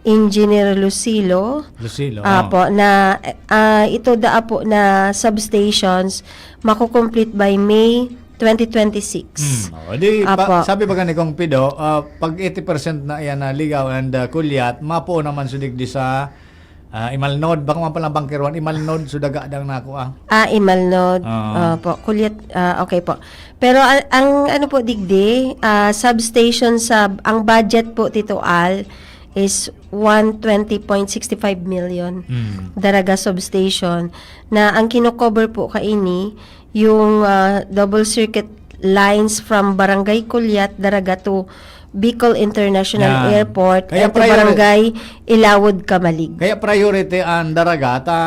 Engineer Lucilo. Lucilo. Apo, na ah, ito daa po na substations mako-complete by May twenty twenty-six. Hmm. Oh, di, pa- Apo. sabi ba ni Kong Pido, ah, pag eighty percent na yan na Ligaw and ah, Kulyat, mapuo naman sa digdi sa ah, Imalnod. Baka man pala bangkeruan, Imalnod, so daga dang nako ah. Ah, Imalnod. Ah. Opo, Kulyat. Ah, okay po. Pero a- ang ano po digdi, ah, substation sa, ang budget po, Tito Al, is one twenty point six five million. Hmm. Daraga substation na ang kinocover po kaini yung ah, double circuit lines from Barangay Culiat, Daraga to Bicol International Yan. Airport Kaya and to priority- Barangay Ilawod, Camalig. Kaya priority ang Daraga ta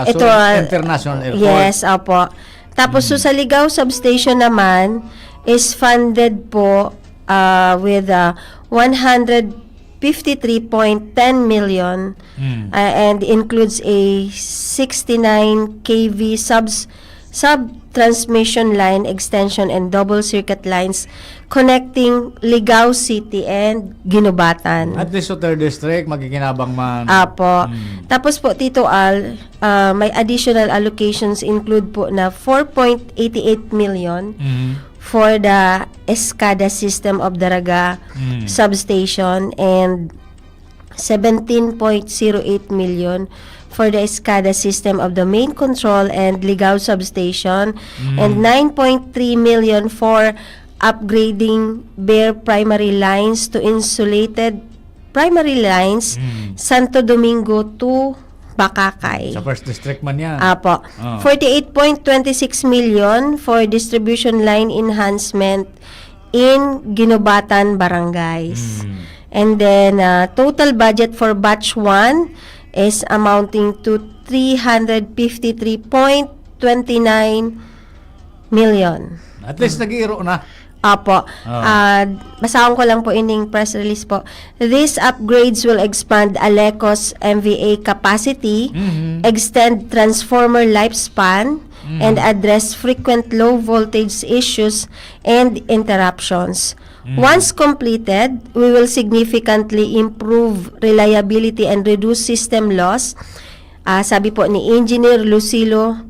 Ito, so, ah, International Airport. Yes, opo. Tapos, so, sa Ligao Substation naman is funded po ah, with ah, one hundred fifty-three point ten million Mm. ah, and includes a sixty-nine K V subs sub-transmission line extension and double circuit lines connecting Ligao City and Guinobatan. At least sa third district, magkikinabang man. Apo. Mm. Tapos po, Tito Al, ah, may additional allocations include po na four point eighty eight million Mhm. for the Escada system of Daraga Mm. substation and seventeen point zero eight million for the Escada system of the main control and Ligao substation Mm. and nine point three million for upgrading bare primary lines to insulated primary lines Mm. Santo Domingo to Bacacay. Sa first district man yan. Apo. Ah. Forty-eight point twenty-six million for distribution line enhancement in Ginubatan barangays. Mm. And then, uh, total budget for batch one is amounting to three hundred fifty-three point twenty-nine million. At least nag-iiro na. Apo. Ah. Ah, basahon ko lang po ining press release po. These upgrades will expand Aleco's M V A capacity, Mhm. extend transformer lifespan, Mhm. and address frequent low voltage issues and interruptions. Mhm. Once completed, we will significantly improve reliability and reduce system loss. Ah, sabi po ni Engineer Lucilo,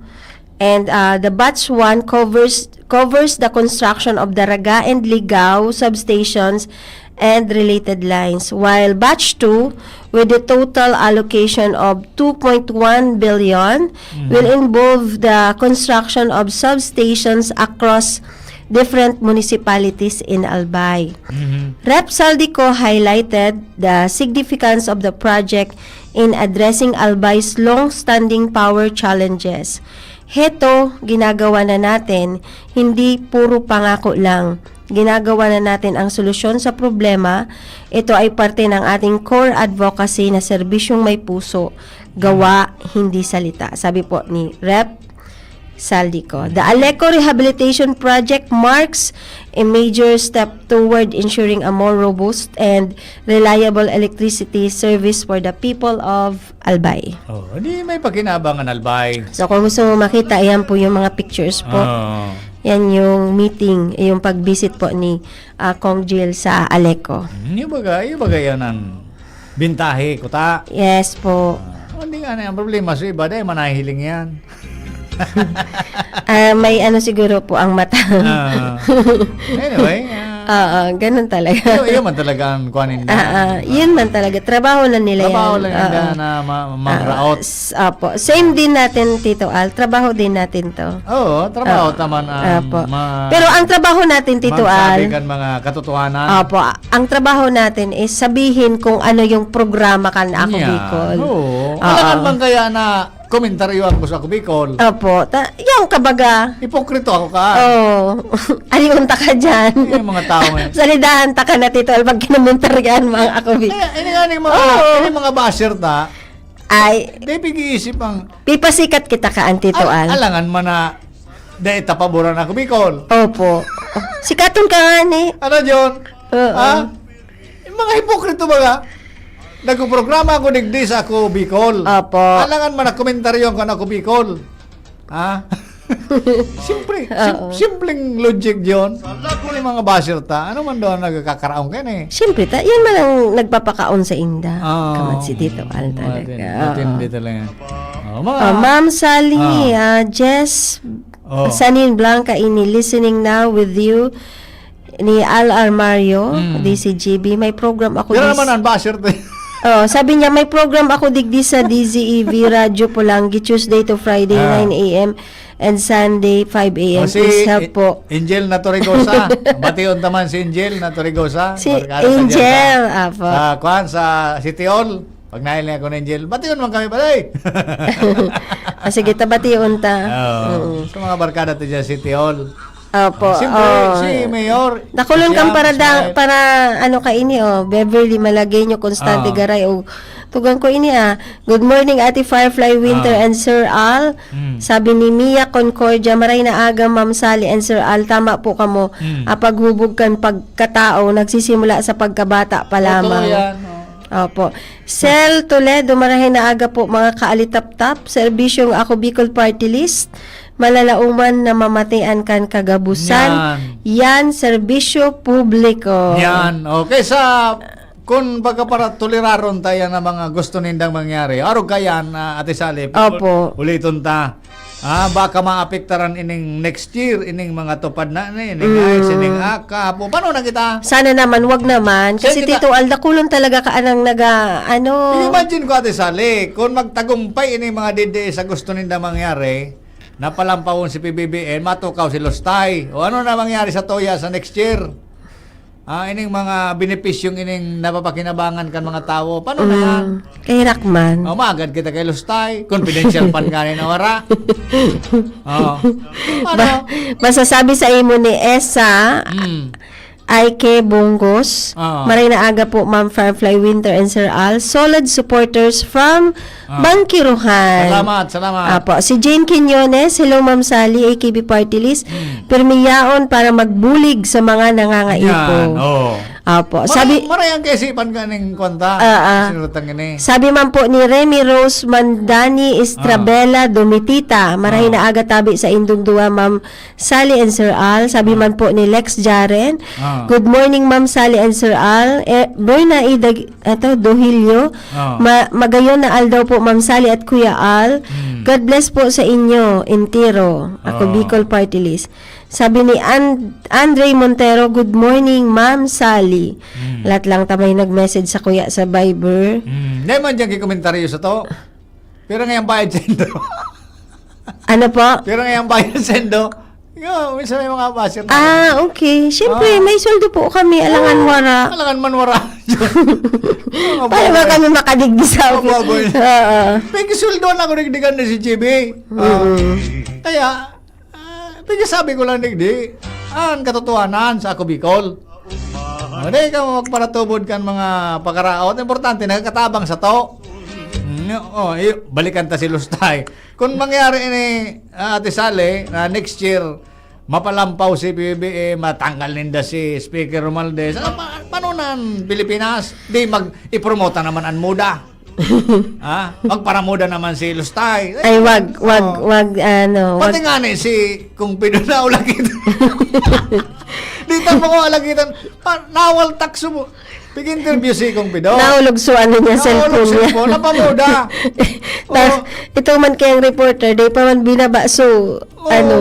and, ah, the batch one covers, covers the construction of Daraga and Ligao substations and related lines, while batch two, with the total allocation of two point one billion, Mhm. will involve the construction of substations across different municipalities in Albay. Mhm. Rep Saldico highlighted the significance of the project in addressing Albay's long-standing power challenges. Heto, ginagawa na natin, hindi puro pangako lang. Ginagawa na natin ang solusyon sa problema. Ito ay parte ng ating core advocacy na serbisyong may puso, gawa, hindi salita. Sabi po ni Rep Saldico. The Aleco Rehabilitation Project marks a major step toward ensuring a more robust and reliable electricity service for the people of Albay. Oh, di may pakinabangan, Albay. So, kung gusto mo makita, ayan po yung mga pictures po. Oo. Yan yung meeting, yung pag-visit po ni, ah, Cong Jill sa Aleco. Hmm, yung baga, yung baga yan ang bintahe, kuta. Yes po. Ah, hindi nga na yung problema sa iba, dahil manahiling yan. Ah, may ano siguro po ang mata. Ah, anyway, ah, Oo, ganun talaga. Yun, yun man talaga ang kuwan ninda. Ah, ah, yun man talaga. Trabaho na nila Trabaho yan. lang ninda Oo. na ma-, Ah, mangraot. s-, opo. Same din natin, Tito Al. Trabaho din natin to. Oo, trabaho Oo. taman ang Opo. ma-, Pero ang trabaho natin, Tito magsabi Al, kan mga katotohanan. Opo. Ang trabaho natin is sabihin kung ano yung programa kan Ako Yan. Bicol. Oo. Oo. Alangan man kaya na komentaryo ako sa Ako Bicol. Opo. Ta-, yung kabaga. Hipokrito ako ka. Oo. Aliwan ta ka dyan. Yung mga tao eh. Salidahan ta ka na, Tito Al, pag kinomentaryan mo ang Ako Bicol. Kaya, ini nga ning mga, Oo. ini mga basher ta, Ay. Di pag-iisip ang Pipasikat kita ka, Tito Al-, Al. alangan man na dahil tapaboran ako, Bicol. Opo. Sikaton ka nga ni. Ano, John? Oo. Ha? Yung mga hipokrito ba nga? Nagpo-programa ako digdi sa Ako Bicol. Opo. Alangan man na komentaryo ang Ako Bicol. Ha? Siyempre, sim-, Oo. simpleng logic yun. Yung mga basher ta, ano man daw ang nagkakaraon kayo eh? Siyempre, ta-, yan man ang nagpapakaon sa inda. Oo. Kamat si Tito Al talaga. Matindi, matindi Oo. talaga. Oh, mga Oh, Ma'am Sally, Oh. ah, Jess, Oh. Sanin Blanca ini, listening now with you. Ni Al Armario, Mm. D C G B, may program ako Yan dis- naman ang basher to. Oh, sabi niya, "May program ako digdi sa D Z E V Radyo Polangui, Tuesday to Friday, Ah. nine A M, and Sunday, five A M. Oh, si Please help A-, po." Angel Natorigosa. Bation ta man si Angel Natorigosa. Si Barkada sa Angel, Janta. apo. Sa, kwan, sa City Hall. Pag nahiling ako ni Angel, "Bation man kami, balay." Ah, sige, ta, bation ta. Oo. Oo. Sa mga barkada to dyan, City Hall. Opo, Ah, siyempre, oh. si Mayor, Nakulon si kang Sam, para da-, Ismael. para ano ka ini, oh, Beverly Malagueño, Constante Ah. Garay, oh. Tugang ko ini, ah. "Good morning, Ate Firefly Winter Ah. and Sir Al." Mm. Sabi ni Mia Concordia, "Maray na aga, Ma'am Sally and Sir Al. Tama po kamo. Mm. Ah, paghubog kan pagkatao, nagsisimula sa pagkabata pa Totoo lamang." yan, oh. Opo. Sel Toledo, "Marahay na aga po, mga kaalitaptap. Serbisyong Ako Bicol Party List, malalaoman na mamatian kan kagabusan. Yan. Yan, serbisyo publiko." Yan. Okay, sa, kung baga para toleraron tayo na mga gusto nindang mangyari, arog ka yan, ah, Ate Sally, Opo. uliton ta. Ah, baka maapektaran ining next year, ining mga tupad na ni, ining Mm. ice, ining aka, apo. Paano na kita? Sana naman, wag naman. Kasi, Kasi kita Tito Al, dakulon talaga ka anang naga, ano. Imagine ko, Ate Sally, kung magtagumpay ining mga didi sa gusto ninda mangyari, napalampawon si P B B M, matukaw si Lustay. O ano na mangyari sa toya sa next year? Ah, ining mga benepisyong ining napapakinabangan kan mga tawo. Paano na yan? Mm, kay Rakman. Oh, magad kita kay Lustay. Confidential fund gani na wara. Oh. Ano? Ba-, masasabi sa imo ni Esa, Mm. Aike Bungos. Oo. Maray na aga po, Ma'am Firefly Winter and Sir Al. Solid supporters from Ah. Bangkiruhan. Salamat, salamat. Apo, si Jane Quiñones, "Hello, Ma'am Sally, A K B Party List. Hmm. Pirmi yaon para magbulig sa mga nangangaipo." Yan, oo. Apo, Maray-, sabi maray ang kaisipan ka ning kwanta. Ah, ah. Sinuratan ka ni. Sabi man po ni Remy Rose Mandani Estrabela Ah. Domitita, "Maray Ah. na aga tabi sa indong duwa, Ma'am Sally and Sir Al." Sabi Ah. man po ni Lex Jaren, Ah. "Good morning, Ma'am Sally and Sir Al." Eh, Berna Idag-, ato, Dohilio. Ah. Ma-, magayon na aldaw po, Ma'am Sally at Kuya Al. Hmm. God bless po sa inyo, entero. Ako, Ah. Bicol Party List. Sabi ni An-, Andre Montero, "Good morning, Ma'am Sally." Hmm. Lahat lang ta may nag-message sa kuya sa Viber. Hmm. Di man dyan kikomentaryo sa to. Pero ngayong bayad sendo. Ano po? Pero ngayong bayad sendo, yo, minsan may mga basher na Ah, okay. Siyempre, Ah. may sweldo po kami, alangan Oo. wara. Alangan man wara. Mga Paano ba baboy. kami makadigdi sa Mga office? baboy. Oo. Pagkasweldo na ako, nagdigan na si J B. Ah, Mm. kaya, ah, pagkasabi ko lang, digdi, ang katotohanan sa Ako Bicol. O, di ka magparatubod kan mga pakaraot. Importante, nakakatabang sa to. Mm, oh, iyo, balikan ta si Lustay. Kung mangyari ini, ah, Ate Sally, na next year, mapalampaw si P B B M, matanggal ninda si Speaker Romualdez, ah, pa-, paano na ang Pilipinas? Di mag-ipromota naman ang muda. Ha? Magparamuda naman si Lustay. Ay, wag, wag, Oh. wag, ano, Pati wag. nga ni si Kong Pido na ulakit. Di ta pa ko alagitan. Pa, nawal takso mo. Pig-interview si Kong Pido. Nahulog so ano niya, Nahulog cellphone niya. cellphone. Napamuda. Tas, Oh. ito man kayang reporter, di pa man binaba, so, Oo, ano.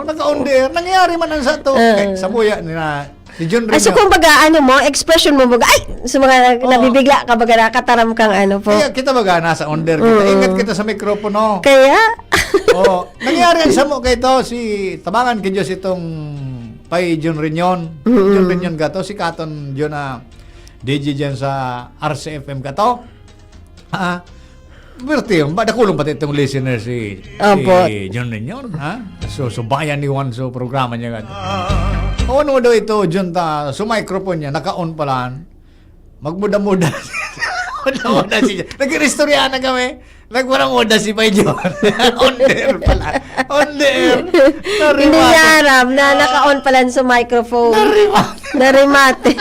naka-on there. Nangyari man ang sa to. Ah. Eh, sa buya nila, si John Ay, so, Reñon. kumbaga, ano mo, expression mo, baga, ay, sa mga Oo. nabibigla ka, baga, nakataram kang ano po. Kaya kita, baga, nasa on there kita. Mm. Ingat kita sa mikropono. Kaya? Oo. Nangyari ang samo kay to, si, tabangan kay Diyos itong kay John Reñon. Mm. John Reñon ka to, si Katon John na D J dyan sa R C F M ka to. Ah, pero tiyo, ba, dakulong pati itong listener si, Opo. si John Reñon, ha? So, subayan ni Juan so programa niya nga. O ano daw ito, John, ta, so microphone niya, naka-on pala. Magmuda-muda. Muda-muda si John. Nag-iristorya na kami. Nagmuda-muda si Pay John. On there pala. On there. Hindi Nariwatan. niya aram na Ah. naka-on pala sa microphone. Nariwatan. Narimate.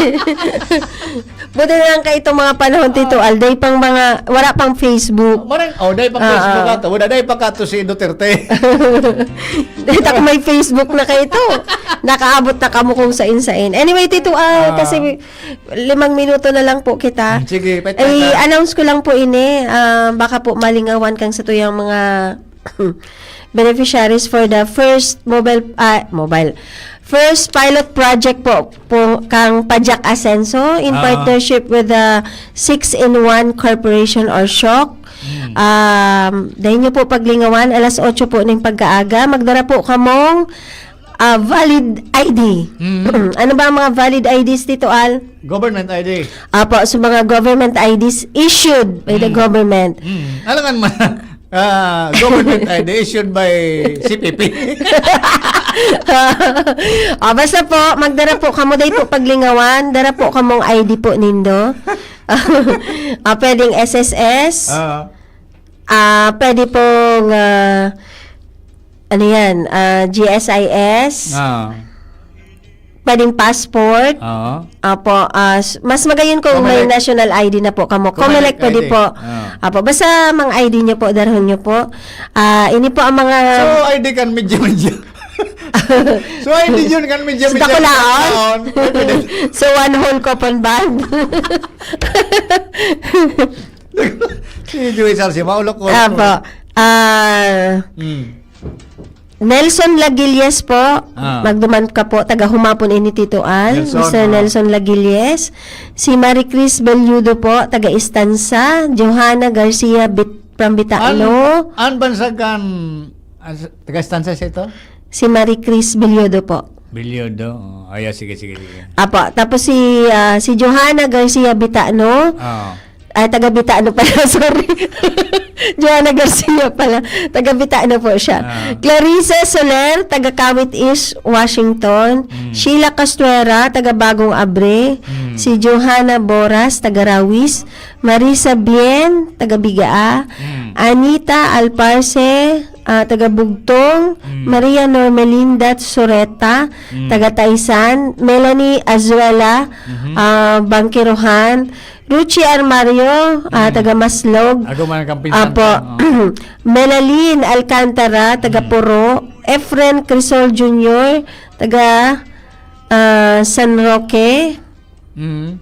Buti na lang kay itong mga panahon, Tito Ah. Al, day pang mga, wala pang Facebook. Maring, oh, day pang Ah, Facebook ah. ato. Wala, day pa ka to si Duterte. Day tak may Facebook na kayo to. Nakaabot na kamo kung sain-sain. Anyway, Tito Al, Ah. kasi limang minuto na lang po kita. Hmm, sige, pait-pait na. I-announce ko lang po ini, ah, baka po malingawan kang sa tuyang mga beneficiaries for the first mobile, ah, mobile, first pilot project po, po kang Pajak Asenso in Ah. partnership with the Six-in-One Corporation or shock. Hmm. Um, dahil nyo po paglingawan, alas otso po ng pagkaaga, magdara po kamong, ah, valid I D. Hmm. Ano ba ang mga valid I Ds, Tito Al? Government I D. Apo, so mga government I Ds issued by the Hmm. government. Hmm. Alangan man, ah, government I D issued by C P P. Ah, basta po, magdara po kamo, dahil po paglingawan, dara po kamong I D po nindo. Ah, pwedeng S S S. Ah. Ah, pwede pong, ah, ano yan, ah, G S I S. Ah. Pwedeng passport. Oo. Apo, ah, s-, mas magayon kung may Comelec. national I D na po kamo. Comelec, Comelec pwede I D. po. Ah. Apo, basta mga I D nyo po, darahon nyo po. Ah, ini po ang mga So, I D kan medyo-medyo. So, I D yun kan medyo-medyo. Sa Dakulaon. Pwede. So, one whole coupon bag. Si Joey Sarsi, maulok ko. Apo. Ah, Hmm. Nelson Lagilles po. Ah. Magduman ka po, taga Humapon ini, Tito Al. Nelson, Mister ah. Nelson Lagilles. Si Marie Chris Belludo po, taga Estanza. Johanna Garcia Bit from Bitano. An, an bansa kan, an, taga Estancia siya ito? Si Marie Chris Belludo po. Belludo. Oh, ay, sige, sige, sige. Apo, tapos si ah, si Johanna Garcia Bitano. Ah. Ay, taga Bitano pala, sorry. Johanna Garcia pala. Taga Bitano po siya. Ah. Clarissa Soler, taga Kawit East, Washington. Mm. Sheila Castuera, taga Bagong Abre. Mm. Si Johanna Boras, taga Rawis. Marisa Bien, taga Bigaa. Mm. Anita Alparse, ah, taga Bugtong. Mm. Maria Normelinda Sureta, Mm. taga Taisan. Melanie Azuela, Mhm. ah, Bangkirohan. Ruchi Armario, ah, Mm. taga Maslog. Ako man ang kampinsan Apo. ko, oh. Melalin Alcantara, taga Mm. Puro. Efren Crisol Junior, taga ah, San Roque. Mm.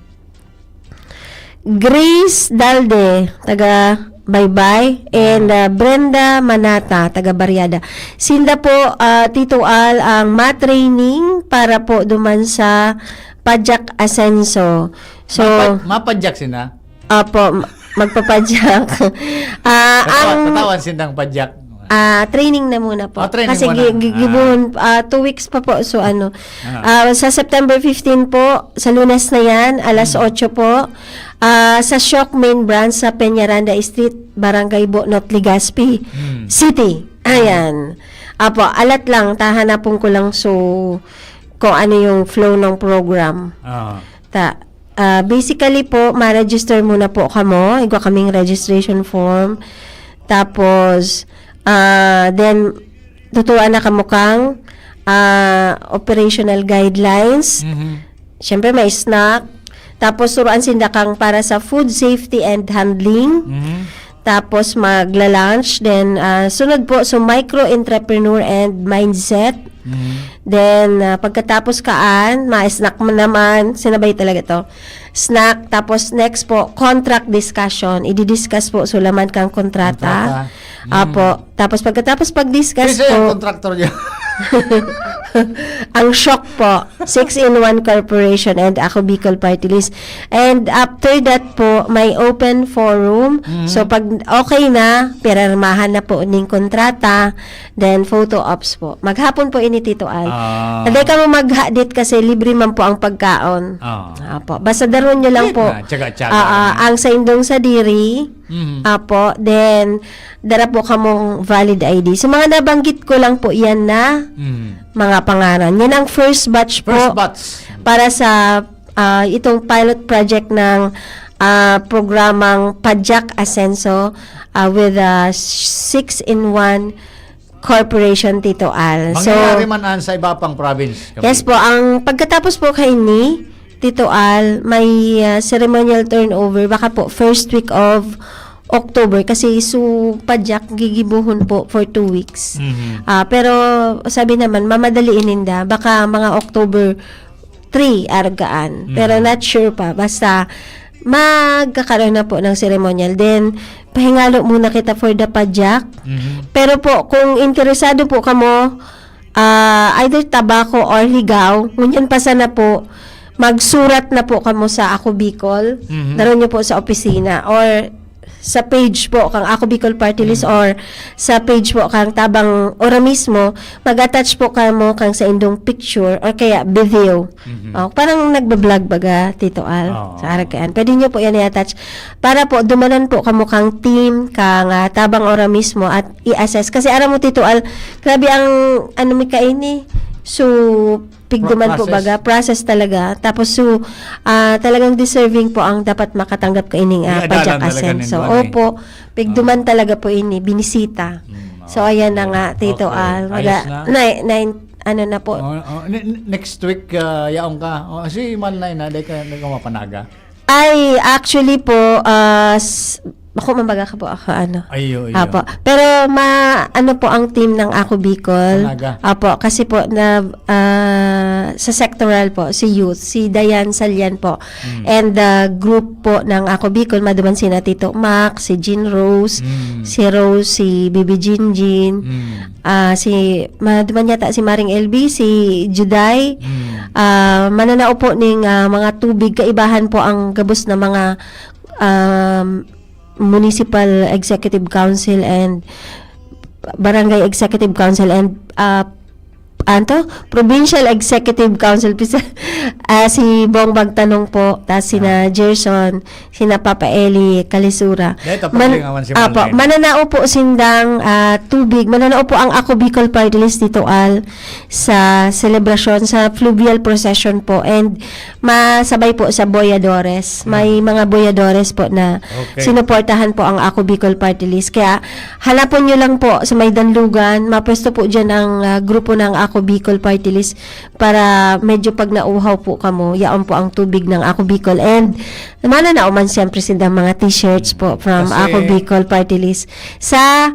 Grace Dalde, taga Baybay, and ah, Brenda Manata, taga Barriada. Sinda po, ah, Tito Al, ang ma-training para po duman sa Pajak Asenso. So, Mapa- mapadyak sina? Opo, ma- magpapadyak. Ah, Tatawa, ang tatawan sindang padyak. ah, training na muna po. Ah, training Kasi muna. gi- gi- gibuhon, ah, two weeks pa po. So, ano, Ah. ah, sa September fifteen po, sa Lunes na yan, alas Hmm. otso po, ah, sa Shock Main Branch sa Peñaranda Street, Barangay Bonot, Legazpi Hmm. City. Ayan. Apo, alat lang, tahanapon ko lang so kung ano yung flow ng program. Ah. Ta, ah, basically po, ma-register muna po kamo. Igwa kaming registration form. Tapos, ah, then, tuturuan na kamo kang ah, operational guidelines. Mhm. Siyempre, may snack. Tapos, turuan sinda kang para sa food safety and handling. Mhm. Tapos, magla-lunch. Then, ah, sunod po, so micro entrepreneur and mindset. Mhm. Then, ah, pagkatapos kaan, ma-snack mo naman. Sinabay talaga to. Snack. Tapos, next po, contract discussion. Ididiscuss po, so laman kang kontrata. Kontrata. Mm. Apo. Tapos, pagkatapos pag-discuss Kasi yung po, contractor niya. ang shock po, six-in-one Corporation and Ako Bicol Party List. And after that po, may open forum. Mhm. So, pag okay na, pirarmahan na po ning kontrata, then photo ops po. Maghapon po ini, Tito Al. Ah. Hindi ka mo maghadit kasi libre man po ang pagkaon. Ah. Apo. Basta daron nyo lang po. Na, tsaga-tsaga Ah, ah, lang. Ang saindong sadiri, Mhm. Apo, then dara po kamong valid I D. So, mga nabanggit ko lang po yan na Mhm. mga pangaran. Yan ang first batch po First batch. para sa ah, itong pilot project ng ah, programang Pajak Asenso ah, with a six-in-one corporation, Tito Al. So, Mangyayari man an sa iba pang province. Yes po, ang pagkatapos po kaini, Tito Al, may ah, ceremonial turnover, baka po first week of October kasi su Pajak gigibuhon po for two weeks. Mhm. Ah, pero sabi naman, mamadaliin ninda, baka mga October three argaan. Pero Mhm. Not sure pa. Basta magkakaroon na po ng ceremonial. Then, pahingalo muna kita for the Pajak. Mhm. Pero po, kung interesado po kamo, ah, either tabako or ligaw, ngunyan pa sana po, magsurat na po kamo sa Ako Bicol. Mhm. Daro nyo po sa opisina or sa page po kang Ako Bicol Party List Mhm. or sa page po kang Tabang Ora mismo, mag-attach po kamo kang sa indong picture or kaya video. Mhm. Oh, parang nagbablog baga, Tito Al, Oo. sa Aragayan. Pwede nyo po yan i-attach. Para po, dumanan po kamo kang team, kang ah, Tabang Ora mismo at i-assess. Kasi aram mo, Tito Al, grabe ang, ano, may kaini. So, pigduman Pro- po process. baga, process talaga. Tapos, so, ah, talagang deserving po ang dapat makatanggap kaining ah, May Pajak adalan talaga Asenso. nin duwan eh. Opo, pigduman Ah. talaga po ini, binisita. Mm, So, ayan na nga, Tito Okay. Al. Ayos Maga, na. na, na, ano na po. Oh, oh, ne- ne- next week, ah, yaon ka. Oh, si man na ina, di ka, di ka mapanaga. Ay, actually po, ah, s- Bako man baga ka po ako, ano. Ayo, iyo. Apo. Pero ma ano po ang team ng Ako Bicol? Sa Naga. Apo, kasi po na ah, sa sectoral po, si youth, si Diane Salian po. Mm. And the group po ng Ako Bicol, maduman sina Tito Mac, si Jean Rose, Mm. si Rose, si Bibi Jinjin, Mm. ah si maduman yata si Maring L B, si Juday. Mm. Ah, mananao po ning ah, mga tubig, kaibahan po ang gabos na mga um, Municipal Executive Council and Barangay Executive Council and ah, anto? Provincial Executive Council. Pisa, ah, si Bong Bagtanong po, tas sina Gerson, sina Papa Eli Kalisura. Dahil tapos lingawan si Apo, Marlene. Mananao po sindang ah, tubig, mananao po ang Ako Bicol Party List dito, Al, sa selebrasyon, sa fluvial procession po, and masabay po sa boyadores. May mga boyadores po na Okay. sinuportahan po ang Ako Bicol Party List. Kaya hanapon nyo lang po sa may Danlugan, mapwesto po dyan ang ah, grupo ng Ako Bicol Party List para medyo pag nauhaw po kamo, yaon po ang tubig ng Ako Bicol. And mananao man siyempre sindang mga t-shirts po from Kasi Ako Bicol Party List sa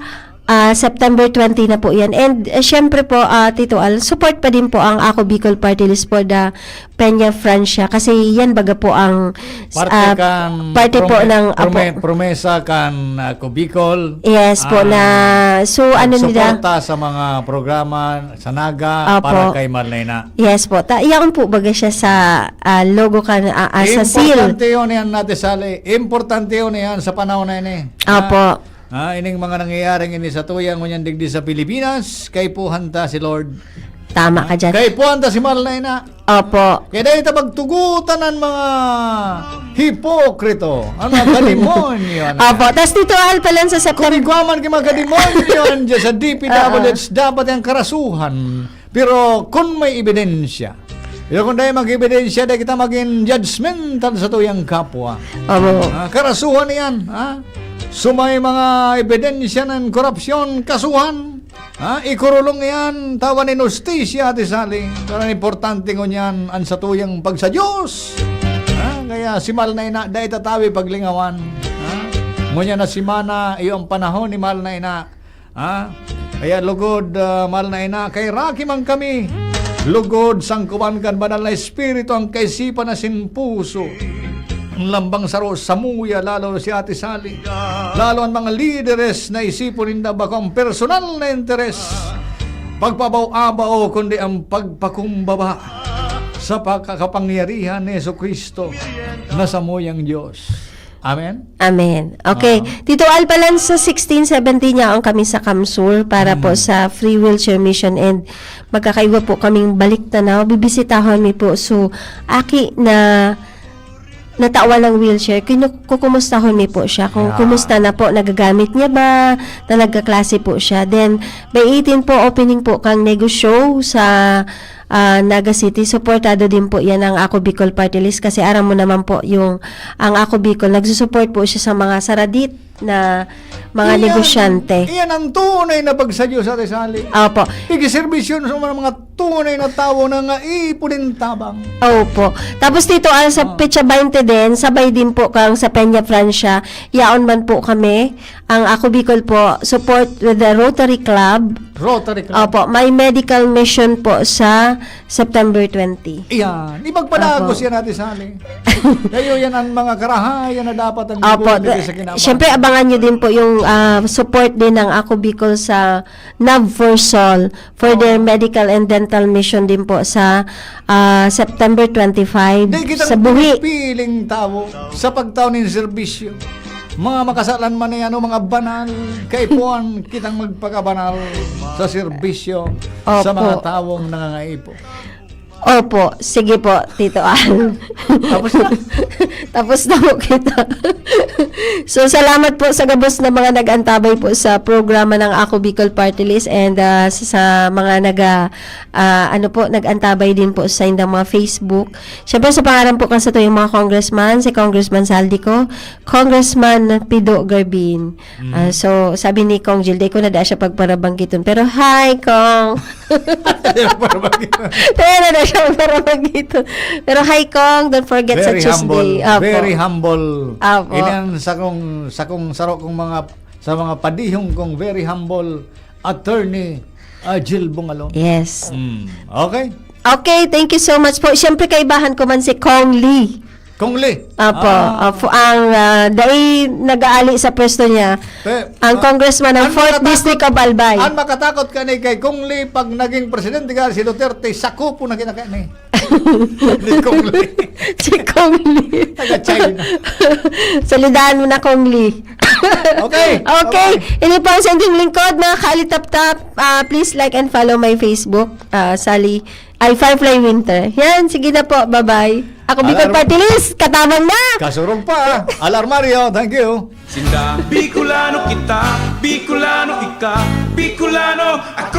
ah, September twenty na po yan. And eh, syempre po, ah, Tito Al, support pa din po ang Ako Bicol Party List for the Peña Francia. Kasi yan baga po ang Parte ah, kan parte po prome- ng apo. prome- promesa kan ah, Ako Bicol. Yes po Ah, na. So ano nila? Suporta sa mga programa sa Naga Apo. para kay Marlena. Yes po. Ta iyaon po baga siya sa ah, logo kan ah, ah, sa seal. Importante yun yan, Ate Sally. Importante yun yan sa panahon na ini. Apo. Ah, ining mga nangyayaring ini sa tuyang ngunyan digdi sa Pilipinas, kaipuhan ta si Lord. Tama ka dyan. Kaipuhan ta si Marlena. Opo. Kaya dahil ta pagtugutan ang mga hipokrito, ang mga kadimonyo. Ano? Opo. Tapos dito, Al, pala sa September. Kung igwaman kay mga kadimonyo yan dyan sa D P W H, dapat yung karasuhan. Pero kung may ebidensya, pero kung dahil mag-ebidensya, dahil kita maging judgmental sa tuyang kapwa. Opo. Ah, karasuhan yan. Ha? So may mga ebidensya ng korupsyon, kasuhan. Ha? Ikurulong yan, tawan nin hustisya, Ate Sally. Pero ang importante ngunyan, ang satuyang pagsa-Diyos. Ha? Kaya si Mal na ina, dai tatawi paglingawan. Ha? Ngunyan na semana, iyo ang panahon ni Mal na ina. Ha? Kaya lugod, ah, Mal na ina, kay Rocky man kami. Lugod, sangkuban kan Banal na Espiritu ang kaisipan na sin puso. Ang lambang saro samuya, lalo si Ate Sally. Lalo ang mga lideres na isipon ninda bako ang personal na interes. Pagpabaw-abaw, kundi ang pagpakumbaba sa pagkakapangyarihan ni Jesu-Cristo na samuyang Diyos. Amen? Amen. Okay. Ah. Tito Al, palan sa sixteen seventeen niya ang kami sa Kamsur para po Mm. sa free wheelchair mission, and magkakaiwa po kaming balik tanaw. Bibisitahon mi po. So, aki na natawan ng wheelchair, kinu- kukumustahon mi po siya. Kung Yeah. kumusta na po, nagagamit niya ba, na nagkaklase po siya. Then, by eighteen po, opening po kang Negosyo sa ah, Naga City. Suportado din po yan ang Ako Bicol Party List kasi aram mo naman po yung ang Ako Bicol, nagsusupport po siya sa mga saradit na mga Iyan, negosyante. Iyan ang tunay na pagsadyo sa Ate Sally. Opo. Igiserbisyo sa mga, mga tunay na tawo na nga ipunin tabang. Opo. Tapos dito, ah, sa Ah. Petsa twenty din, sabay din po kang sa Peña Francia, yaon man po kami. Ang Ako Bicol po, support with the Rotary Club. Rotary Club. Opo, may medical mission po sa September twenty. Iyan. Ipagpadagos Opo. yan, Ate Sally. Kayo yan ang mga karahayan na dapat ang Opo, ibigay sa kinabang. Siyempre, abangan nyo din po yung ah, support din ng Ako Bicol sa Nav for Soul for their Oo. medical and dental mission din po sa ah, September twenty-five Di kita sa Buhi. Piling tawo sa pagtao nin serbisyo. Mga makasalan man na yan o mga banal, kaipuhan kitang magpakabanal sa serbisyo sa Opo. mga tawong nangangaipo. Opo, sige po, Tito Al. Tapos na? Tapos na po kita. So, salamat po sa gabos na mga nag-antabay po sa programa ng Ako Bicol Party List and ah, sa, sa mga nag ah, ah, ano po, nag-antabay din po sa indang mga Facebook. Siyempre, sa pangalan po kan sa tuyong mga congressman, si Congressman Zaldy Co, Congressman Pido Garbin. Ah, so, sabi ni Cong Jill, di ko na da siya pagparabanggiton. Pero, hi, Cong! Pero na da Siya para mag-ito. Pero hi, Cong, don't forget sa Very Tuesday. humble. Apo. Very humble. Apo. Ilan sa kong sa kong saro kong mga sa mga padihong kong very humble attorney, ah, Jill Bungalon. Yes. Mm, okay. Okay, thank you so much po. Siyempre, kaibahan ko man si Cong Lee. Kong Lee. Apo, Ah. apo, ang ah, dai nag-aali sa pwesto niya, Te- ang ah, congressman ng ang fourth makatakot- District of Albay. Ang makatakot ka ni kay Kong Lee pag naging presidente ka si Duterte, sakupo na kinaka ni. Ni Kong Lee. Si Kong Lee. Taga China. Salidahan mo na, Kong Lee. Okay. Okay. Ini po ang sa inyong lingkod, mga kalitaptap. Ah, please like and follow my Facebook, ah, Sally, ay, Firefly Winter. Yan, sige na po. Bye-bye. Ako, Bicol Alam- Party List. Katabang na! Kasurog pa. Alarmario, thank you. Sinda. Bicolano kita, Bicolano ika, Bicolano ako.